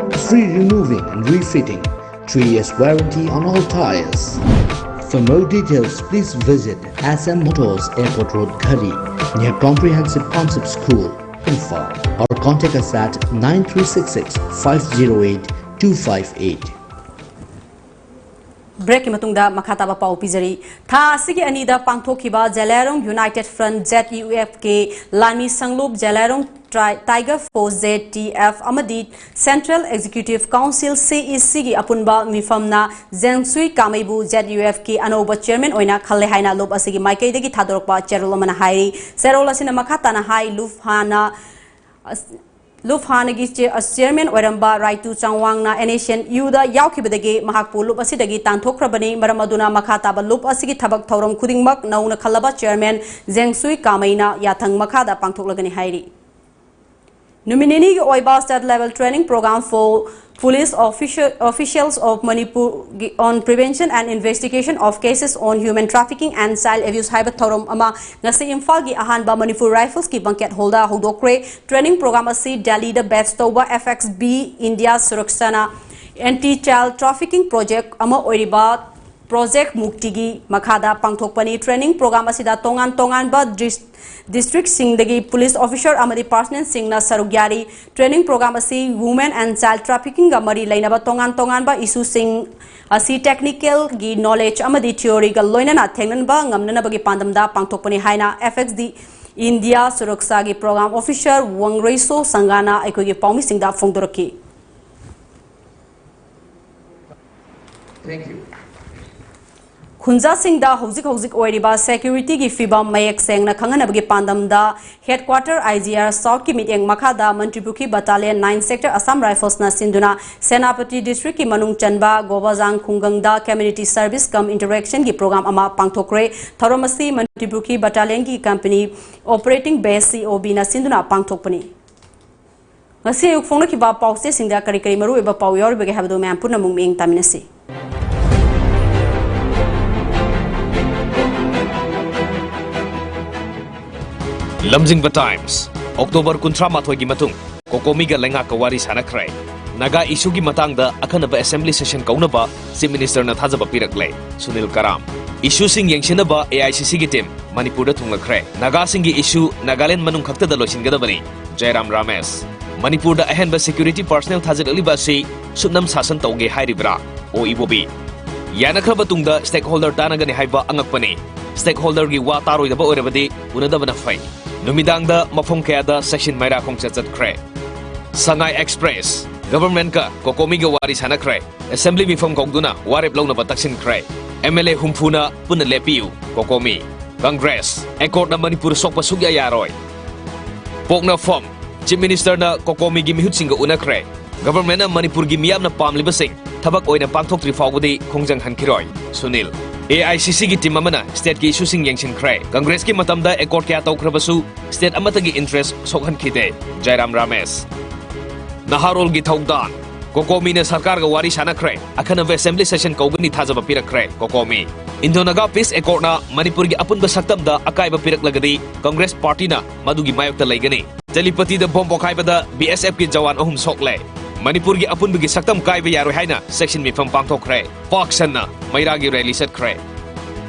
free removing and refitting. Three years warranty on all tires. For more details, please visit S M Motors, Airport Road, Ghari, near Comprehensive Concept School, Imphal, or contact us at nine three six six five zero eight two five eight. ꯕ꯭ꯔꯦꯛꯀꯤ ꯃꯇꯨꯡꯗ ꯃꯈꯥ ꯇꯥꯕ ꯄꯥꯎ ꯄꯤꯖꯔꯤ꯫ ꯊꯥ ꯑꯁꯤꯒꯤ ꯑꯅꯤꯗ ꯄꯥꯡꯊꯣꯛꯈꯤꯕ ꯖꯦꯂꯥꯏꯔꯣꯡ United Front, Z U F K, ꯂꯥꯟꯃꯤ ꯁꯪꯂꯨꯞ ꯖꯦꯂꯥꯏꯔꯣꯡ Tri-, Tiger Force, Z T F, ꯑꯃꯗꯤ Central Executive Council, C E C, ꯒꯤ ꯑꯄꯨꯟꯕ ꯃꯤꯐꯝꯅ ꯖꯦꯡꯁꯨꯏ ꯀꯥꯃꯩꯕꯨ Z U F K ꯑꯅꯧꯕ chairman ꯑꯣꯏꯅ ꯈꯜꯂꯦ ꯍꯥꯏꯅ ꯂꯨꯞ ꯑꯁꯤꯒꯤ ꯃꯥꯏꯀꯩꯗꯒꯤ ꯊꯥꯗꯣꯔꯛꯄ ꯆꯦꯔꯣꯜ ꯑꯃꯅ ꯍꯥꯏꯔꯤ꯫ ꯆꯦꯔꯣꯜ ꯑꯁꯤꯅ ꯃꯈꯥ ꯇꯥꯅ ꯍꯥꯏ, ꯂꯨꯞ ꯍꯥꯟꯅ ꯑꯁ-, ꯂꯨꯞ ꯍꯥꯟꯅꯒꯤ ꯆꯦ-, ꯑ, chairman ꯑꯣꯏꯔꯝꯕ ꯔꯥꯏꯇꯨ ꯆꯥꯡꯋꯥꯡꯅ N S N U ꯗ ꯌꯥꯎꯈꯤꯕꯗꯒꯤ ꯃꯍꯥꯛꯄꯨ ꯂꯨꯞ ꯑꯁꯤꯗꯒꯤ ꯇꯥꯟꯊꯣꯛꯈ꯭ꯔꯕꯅꯤ꯫ ꯃꯔꯝ ꯑꯗꯨꯅ ꯃꯈꯥ ꯇꯥꯕ ꯂꯨꯞ ꯑꯁꯤꯒꯤ ꯊꯕꯛ ꯊꯧꯔꯝ ꯈꯨꯗꯤꯡꯃꯛ ꯅꯧꯅ ꯈꯜꯂꯕ chairman ꯖꯦꯡꯁꯨꯏ ꯀꯥꯃꯩꯅ ꯌꯥꯊꯪ ꯃꯈꯥꯗ ꯄꯥꯡꯊꯣꯛꯂꯒꯅꯤ ꯍꯥꯏꯔꯤ꯫ ꯅꯨꯃꯤꯠ ꯅꯤꯅꯤꯒꯤ ꯑꯣꯏꯕ state level training program for police officio-, officials of Manipur on prevention and investigation of cases on human trafficking and child abuse ꯍꯥꯏꯕ ꯊꯧꯔꯝ ꯑꯃ ꯉꯁꯤ ꯏꯝꯐꯥꯜꯒꯤ ꯑꯍꯥꯟꯕ Manipur Rifles ꯀꯤ banquet hall ꯗ ꯍꯧꯗꯣꯛꯈ꯭ꯔꯦ꯫ Training program ꯑꯁꯤ ꯗꯦꯜꯂꯤꯗ base ꯇꯧꯕ F X B India Surakshana anti child trafficking project ꯑꯃ ꯑꯣꯏꯔꯤꯕ Project ꯃꯨꯛꯇꯤꯒꯤ ꯃꯈꯥꯗ ꯄꯥꯡꯊꯣꯛꯄꯅꯤ꯫ Training program ꯑꯁꯤꯗ ꯇꯣꯉꯥꯟ ꯇꯣꯉꯥꯟꯕ ꯗꯤꯁ-, district ꯁꯤꯡꯗꯒꯤ police officer ꯑꯃꯗꯤ personnel ꯁꯤꯡꯅ ꯁꯔꯨꯛ ꯌꯥꯔꯤ꯫ Training program ꯑꯁꯤ women and child trafficking ꯒ ꯃꯔꯤ ꯂꯩꯅꯕ ꯇꯣꯉꯥꯟ ꯇꯣꯉꯥꯟꯕ issue ꯁꯤꯡ ꯑꯁꯤ technical ꯒꯤ knowledge ꯑꯃꯗꯤ theory ꯒ ꯂꯣꯏꯅꯅ ꯊꯦꯡꯅꯕ ꯉꯝꯅꯅꯕꯒꯤ ꯄꯥꯟꯗꯝꯗ ꯄꯥꯡꯊꯣꯛꯄꯅꯤ ꯍꯥꯏꯅ F X D India Surakshana ꯒꯤ program officer ꯋꯥꯡꯔꯩꯁꯣ ꯁꯪꯒꯥꯅ ꯑꯩꯈꯣꯏꯒꯤ ꯄꯥꯎꯃꯤꯁꯤꯡꯗ ꯐꯣꯡꯗꯣꯔꯛꯈꯤ꯫ Thank you. ꯈꯨꯟꯖꯥꯁꯤꯡꯗ ꯍꯧꯖꯤꯛ ꯍꯧꯖꯤꯛ ꯑꯣꯏꯔꯤꯕ security ꯒꯤ ꯐꯤꯕꯝ ꯃꯌꯦꯛ ꯁꯦꯡꯅ ꯈꯪꯍꯟꯅꯕꯒꯤ ꯄꯥꯟꯗꯝꯗ headquarter I G R South ꯀꯤ ꯃꯤꯠꯌꯦꯡ ꯃꯈꯥꯗ Mantripukhri battalion nine sector Assam Rifles ꯅ ꯁꯤꯟꯗꯨꯅ ꯁꯦꯅꯥꯄꯇꯤ district ꯀꯤ ꯃꯅꯨꯡ ꯆꯟꯕ ꯒꯣꯕꯥꯖꯥꯡ ꯈꯨꯡꯒꯪꯗ community service cum interaction ꯒꯤ program ꯑꯃ ꯄꯥꯡꯊꯣꯛꯈ꯭ꯔꯦ꯫ ꯊꯧꯔꯝ ꯑꯁꯤ ꯃꯟꯇ꯭ꯔꯤꯄꯨꯈ꯭ꯔꯤ battalion ꯒꯤ company operating base, C O B, ꯅ ꯁꯤꯟꯗꯨꯅ ꯄꯥꯡꯊꯣꯛꯄꯅꯤ꯫ ꯉꯁꯤ ꯑꯌꯨꯛ ꯐꯣꯡꯅꯈꯤꯕ ꯄꯥꯎꯆꯦꯁꯤꯡꯗ ꯀꯔꯤ ꯀꯔꯤ ꯃꯔꯨꯑꯣꯏꯕ ꯄꯥꯎ ꯌꯥꯎꯔꯤꯕꯒꯦ ꯍꯥꯏꯕꯗꯨ ꯃꯌꯥꯝ ꯄꯨꯟꯅ ꯑꯃꯨꯛ ꯃꯤꯠꯌꯦꯡ ꯇꯥꯃꯤꯟꯅꯁꯤ꯫ ꯂꯝꯖꯤꯡꯕ Times, October ꯀꯨꯟꯊ꯭ꯔꯥ ꯃꯥꯊꯣꯏꯒꯤ ꯃꯇꯨꯡ ꯀꯣꯀꯣꯃꯤꯒ ꯂꯩꯉꯥꯛꯀ ꯋꯥꯔꯤ ꯁꯥꯟꯅꯈ꯭ꯔꯦ꯫ ꯅꯥꯒꯥ issue ꯒꯤ ꯃꯇꯥꯡꯗ ꯑꯈꯟꯅꯕ assembly session ꯀꯧꯅꯕ Chief Minister ꯅ ꯊꯥꯖꯕ ꯄꯤꯔꯛꯂꯦ꯫ ꯁꯨꯅꯤꯜ ꯀꯔꯥꯝ, issue ꯁꯤꯡ ꯌꯦꯡꯁꯤꯟꯅꯕ A I C C ꯒꯤ team ꯃꯅꯤꯄꯨꯔꯗ ꯊꯨꯡꯂꯈ꯭ꯔꯦ꯫ ꯅꯥꯒꯥꯁꯤꯡꯒꯤ issue ꯅꯥꯒꯥꯂꯦꯟ ꯃꯅꯨꯡ ꯈꯛꯇꯗ ꯂꯣꯏꯁꯤꯟꯒꯗꯕꯅꯤ꯫ ꯖꯌꯔꯥꯝ ꯔꯥꯃꯦꯁ, ꯃꯅꯤꯄꯨꯔꯗ ꯑꯍꯦꯟꯕ security personnel ꯊꯥꯖꯤꯜꯂꯛꯂꯤꯕ ꯑꯁꯤ ꯁꯨꯞꯅꯝ ꯁꯥꯁꯟ ꯇꯧꯒꯦ ꯍꯥꯏꯔꯤꯕ꯭ꯔꯥ? ꯑꯣ ꯏꯕꯣꯕꯤ꯫ ꯌꯥꯅꯈ꯭ꯔꯕ ꯇꯨꯡꯗ stakeholder ꯇꯥꯟꯅꯒꯅꯤ ꯍꯥꯏꯕ ꯑꯉꯛꯄꯅꯤ꯫ Stakeholderꯒꯤ ꯋꯥ ꯇꯥꯔꯣꯏꯗꯕ ꯑꯣꯏꯔꯕꯗꯤ ꯎꯅꯗꯕꯅ ꯐꯩ꯫ ꯅꯨꯃꯤꯗꯥꯡꯗ ꯃꯐꯝ ꯀꯌꯥꯗ section ꯃꯩꯔꯥ ꯈꯣꯡꯆꯠ ꯆꯠꯈ꯭ꯔꯦ꯫ ꯁꯉꯥꯏ Express, Governmentꯀ COCOMIꯒ ꯋꯥꯔꯤ ꯁꯥꯟꯅꯈ꯭ꯔꯦ꯫ Assembly ꯃꯤꯐꯝ ꯀꯧꯗꯨꯅ ꯋꯥꯔꯦꯞ ꯂꯧꯅꯕ ꯇꯛꯁꯤꯟꯈ꯭ꯔꯦ꯫ MLA ꯍꯨꯝꯐꯨꯅ ꯄꯨꯟꯅ ꯂꯦꯞꯄꯤꯌꯨ, COCOMI꯫ Congress, Acordꯅ ꯃꯅꯤꯄꯨꯔ ꯁꯣꯛꯄ ꯁꯨꯛꯌꯥ ꯌꯥꯔꯣꯏ꯫ ꯄꯣꯛꯅꯐꯝ, Chief Ministerꯅ COCOMIꯒꯤ ꯃꯤꯍꯨꯠꯁꯤꯡꯒ ꯎꯅꯈ꯭ꯔꯦ꯫ Governmentꯅ ꯃꯅꯤꯄꯨꯔꯒꯤ ꯃꯤꯌꯥꯝꯅ ꯄꯥꯝꯂꯤꯕꯁꯤꯡ ꯊꯕꯛ ꯑꯣꯏꯅ ꯄꯥꯡꯊꯣꯛꯇ꯭ꯔꯤ ꯐꯥꯎꯕꯗꯤ ꯈꯣꯡꯖꯪ ꯍꯟꯈꯤꯔꯣꯏ, ꯁꯨꯅꯤꯜ꯫ AICCꯒꯤ team ꯑꯃꯅ stateꯀꯤ issueꯁꯤꯡ ꯌꯦꯡꯁꯤꯟꯈ꯭ꯔꯦ꯫ Congressꯀꯤ ꯃꯇꯝꯗ accord ꯀꯌꯥ ꯇꯧꯈ꯭ꯔꯕꯁꯨ state ꯑꯃꯠꯇꯒꯤ interest ꯁꯣꯛꯍꯟꯈꯤꯗꯦ, ꯖꯥꯏꯔꯥꯝ ꯔꯥꯃꯦꯁ꯫ ꯅꯍꯥꯔꯣꯜꯒꯤ ꯊꯧꯗꯥꯡ, COCOMIꯅ ꯁꯔꯀꯥꯔꯒ ꯋꯥꯔꯤ ꯁꯥꯟꯅꯈ꯭ꯔꯦ꯫ ꯑꯈꯟꯅꯕ Assembly session ꯀꯧꯒꯅꯤ ꯊꯥꯖꯕ ꯄꯤꯔꯛꯈ꯭ꯔꯦ, COCOMI꯫ Indo-Naga Peace Accordꯅ ꯃꯅꯤꯄꯨꯔꯒꯤ ꯑꯄꯨꯟꯕ ꯁꯛꯇꯝꯗ ꯑꯀꯥꯏꯕ ꯄꯤꯔꯛꯂꯒꯗꯤ Congress Partyꯅ ꯃꯗꯨꯒꯤ ꯃꯥꯌꯣꯛꯇ ꯂꯩꯒꯅꯤ꯫ ꯇꯦꯂꯤꯄꯇꯤꯗ bomb ꯄꯣꯈꯥꯏꯕꯗ BSFꯀꯤ ꯖꯋꯥꯟ ꯑꯍꯨꯝ ꯁꯣꯛꯂꯦ꯫ ꯃꯅꯤꯄꯨꯔꯒꯤ ꯑꯄꯨꯟꯕꯒꯤ ꯁꯛꯇꯝ ꯀꯥꯏꯕ ꯌꯥꯔꯣꯏ ꯍꯥꯏꯅ section ꯃꯤꯐꯝ ꯄꯥꯡꯊꯣꯛꯈ꯭ꯔꯦ꯫ ꯄꯥꯛ ꯁꯟꯅ ꯃꯩꯔꯥꯒꯤ rally ꯆꯠꯈ꯭ꯔꯦ꯫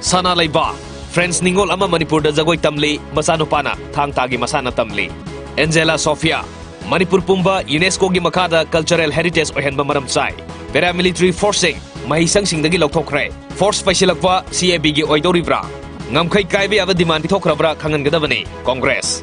ꯁꯅꯥ ꯂꯩꯕꯥꯛ, France ꯅꯤꯉꯣꯜ ꯑꯃ ꯃꯅꯤꯄꯨꯔꯗ ꯖꯒꯣꯏ ꯇꯝꯂꯤ, ꯃꯆꯥꯅꯨꯄꯥꯅ ꯊꯥꯡ ꯇꯥꯒꯤ ꯃꯁꯥꯟꯅ ꯇꯝꯂꯤ꯫ Angela Sophia, ꯃꯅꯤꯄꯨꯔ ꯄꯨꯝꯕ UNESCOꯒꯤ ꯃꯈꯥꯗ cultural heritage ꯑꯣꯏꯍꯟꯕ ꯃꯔꯝ ꯆꯥꯏ꯫ Paramilitary forceꯁꯤꯡ ꯃꯍꯩꯁꯪꯁꯤꯡꯗꯒꯤ ꯂꯧꯊꯣꯛꯈ꯭ꯔꯦ꯫ Force ꯄꯩꯁꯤꯜꯂꯛꯄ CABꯒꯤ ꯑꯣꯏꯗꯧꯔꯤꯕ꯭ꯔꯥ? ꯉꯝꯈꯩ ꯀꯥꯏꯕ ꯌꯥꯕ demand ꯄꯤꯊꯣꯛꯈ꯭ꯔꯕ꯭ꯔꯥ ꯈꯪꯍꯟꯒꯗꯕꯅꯤ, Congress꯫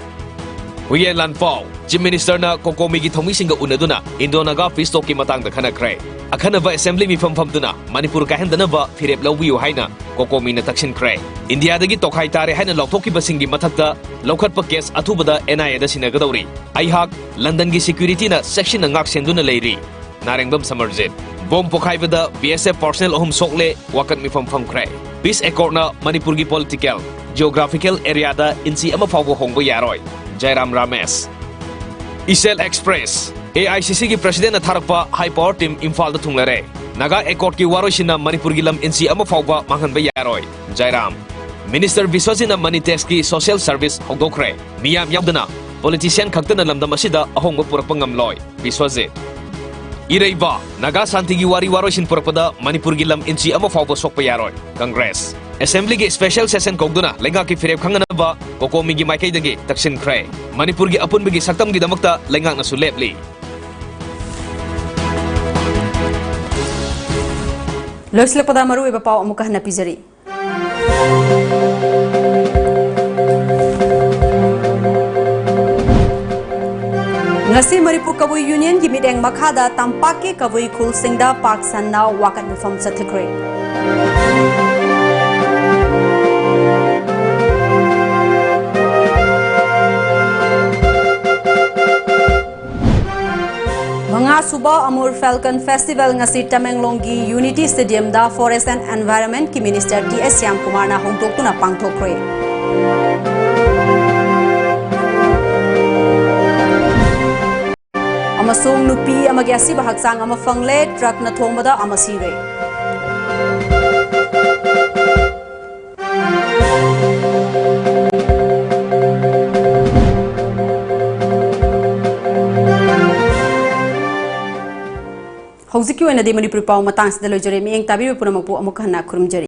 ꯍꯨꯌꯦꯟ ꯂꯥꯟꯄꯥꯎ, Chief Ministerꯅ COCOMIꯒꯤ ꯊꯧꯃꯤꯁꯤꯡꯒ ꯎꯅꯗꯨꯅ Indo-Naga Peace Talkꯀꯤ ꯃꯇꯥꯡꯗ ꯈꯟꯅꯈ꯭ꯔꯦ꯫ ꯑꯈꯟꯅꯕ Assembly ꯃꯤꯐꯝ ꯐꯝꯗꯨꯅ ꯃꯅꯤꯄꯨꯔ ꯀꯥꯏꯍꯟꯗꯅꯕ ꯐꯤꯔꯦꯞ ꯂꯧꯕꯤꯌꯨ ꯍꯥꯏꯅ COCOMIꯅ ꯇꯛꯁꯤꯟꯈ꯭ꯔꯦ꯫ ꯏꯟꯗꯤꯌꯥꯗꯒꯤ ꯇꯣꯈꯥꯏ ꯇꯥꯔꯦ ꯍꯥꯏꯅ ꯂꯥꯎꯊꯣꯛꯈꯤꯕꯁꯤꯡꯒꯤ ꯃꯊꯛꯇ ꯂꯧꯈꯠꯄ case ꯑꯊꯨꯕꯗ NIAꯗ ꯁꯤꯟꯅꯒꯗꯧꯔꯤ꯫ ꯑꯩꯍꯥꯛ Londonꯒꯤ securityꯅ ꯆꯦꯛꯁꯤꯟꯅ ꯉꯥꯛ ꯁꯦꯟꯗꯨꯅ ꯂꯩꯔꯤ꯫ ꯅꯥꯔꯦꯡꯕꯝ ꯁꯃꯔꯖꯤꯠ꯫ Bomb ꯄꯣꯈꯥꯏꯕꯗ BSF personnel ꯑꯍꯨꯝ ꯁꯣꯛꯂꯦ, ꯋꯥꯀꯠ ꯃꯤꯐꯝ ꯐꯝꯈ꯭ꯔꯦ꯫ Peace Accordꯅ ꯃꯅꯤꯄꯨꯔꯒꯤ political, geographical areaꯗ ꯏꯟꯆꯤ ꯑꯃ ꯐꯥꯎꯕ ꯍꯣꯡꯕ ꯌꯥꯔꯣꯏ, ꯖꯥꯏꯔꯥꯝ ꯔꯥꯃꯦꯁ꯫ ꯏꯆꯦꯜ Express, AICCꯒꯤ Presidentꯅ ꯊꯥꯔꯛꯄ high power team ꯏꯝꯐꯥꯜꯗ ꯊꯨꯡꯂꯔꯦ꯫ Naga Accordꯀꯤ ꯋꯥꯔꯣꯏꯁꯤꯟꯅ ꯃꯅꯤꯄꯨꯔꯒꯤ ꯂꯝ ꯏꯟꯆꯤ ꯑꯃ ꯐꯥꯎꯕ ꯃꯥꯡꯍꯟꯕ ꯌꯥꯔꯣꯏ, ꯖꯥꯏꯔꯥꯝ꯫ Minister ꯕꯤꯁ꯭ꯋꯖꯤꯠꯅ Money Taxꯀꯤ social service ꯍꯧꯗꯣꯛꯈ꯭ꯔꯦ꯫ ꯃꯤꯌꯥꯝ ꯌꯥꯎꯗꯅ politician ꯈꯛꯇꯅ ꯂꯝꯗꯝ ꯑꯁꯤꯗ ꯑꯍꯣꯡꯕ ꯄꯨꯔꯛꯄ ꯉꯝꯂꯣꯏ, ꯕꯤꯁ꯭ꯋꯖꯤꯠ꯫ ꯏꯔꯩꯕꯥꯛ, ꯅꯥꯒꯥ ꯁꯥꯟꯇꯤꯒꯤ ꯋꯥꯔꯤ ꯋꯥꯔꯣꯏꯁꯤꯟ ꯄꯨꯔꯛꯄꯗ ꯃꯅꯤꯄꯨꯔꯒꯤ ꯂꯝ ꯏꯟꯆꯤ ꯑꯃ ꯐꯥꯎꯕ ꯁꯣꯛꯄ ꯌꯥꯔꯣꯏ, Congress꯫ Assemblyꯒꯤ special session ꯀꯧꯗꯨꯅ ꯂꯩꯉꯥꯛꯀꯤ ꯐꯤꯔꯦꯞ ꯈꯪꯅꯅꯕ COCOMIꯒꯤ ꯃꯥꯏꯀꯩꯗꯒꯤ ꯇꯛꯁꯤꯟꯈ꯭ꯔꯦ꯫ ꯃꯅꯤꯄꯨꯔꯒꯤ ꯑꯄꯨꯟꯕꯒꯤ ꯁꯛꯇꯝꯒꯤꯗꯃꯛꯇ ꯂꯩꯉꯥꯛꯅꯁꯨ ꯂꯦꯞꯂꯤ꯫ ꯂꯣꯏꯁꯤꯜꯂꯛꯄꯗ ꯃꯔꯨꯑꯣꯏꯕ ꯄꯥꯎ ꯑꯃꯨꯛꯀ ꯍꯟꯅ ꯄꯤꯖꯔꯤ꯫ ꯉꯁꯤ ꯃꯅꯤꯄꯨꯔ ꯀꯕꯨꯏ ꯌꯨꯅꯤꯌꯟꯒꯤ ꯃꯤꯠꯌꯦꯡ ꯃꯈꯥꯗ ꯇꯝꯄꯥꯛꯀꯤ ꯀꯕꯨꯏ ꯈꯨꯜꯁꯤꯡꯗ ꯄꯥꯛ ꯁꯟꯅ ꯋꯥꯀꯠ ꯃꯤꯐꯝ ꯆꯠꯊꯈ꯭ꯔꯦ꯫ ꯃꯉꯥꯁꯨꯕ ꯑꯃꯨꯔ ꯐꯦꯜꯀꯟ ꯐꯦꯁꯇꯤꯚꯦꯜ ꯉꯁꯤ ꯇꯃꯦꯡꯂꯣꯡꯒꯤ ꯌꯨꯅꯤꯇꯤ ꯁ꯭ꯇꯦꯗꯤꯌꯝꯗ ꯐꯣꯔꯦꯁ ꯑꯦꯟ ꯑꯦꯟꯚꯥꯏꯔꯟꯃꯦꯟꯠꯀꯤ ꯃꯤꯅꯤꯁꯇꯔ ꯇꯤ ꯑꯦꯁ ꯁ꯭ꯌꯥꯝꯀꯨꯃꯥꯔꯅ ꯍꯧꯗꯣꯛꯇꯨꯅ ꯄꯥꯡꯊꯣꯛꯈ꯭ꯔꯦ꯫ ꯑꯃꯁꯨꯡ ꯅꯨꯄꯤ ꯑꯃꯒꯤ ꯑꯁꯤꯕ ꯍꯛꯆꯥꯡ ꯑꯃ ꯐꯪꯂꯦ, ꯇ꯭ꯔꯛꯅ ꯊꯣꯝꯕꯗ ꯑꯃ ꯁꯤꯔꯦ꯫ ꯍꯧꯖꯤꯛꯀꯤ ꯑꯣꯏꯅꯗꯤ ꯃꯅꯤꯄꯨꯔꯤ ꯄꯥꯎ ꯃꯇꯥꯡꯁꯤꯗ ꯂꯣꯏꯖꯔꯦ꯫ ꯃꯤꯠꯌꯦꯡ ꯇꯥꯕꯤꯔꯤꯕ ꯄꯨꯝꯅꯃꯛꯄꯨ ꯑꯃꯨꯛ ꯍꯟꯅ ꯈꯨꯔꯨꯝꯖꯔꯤ꯫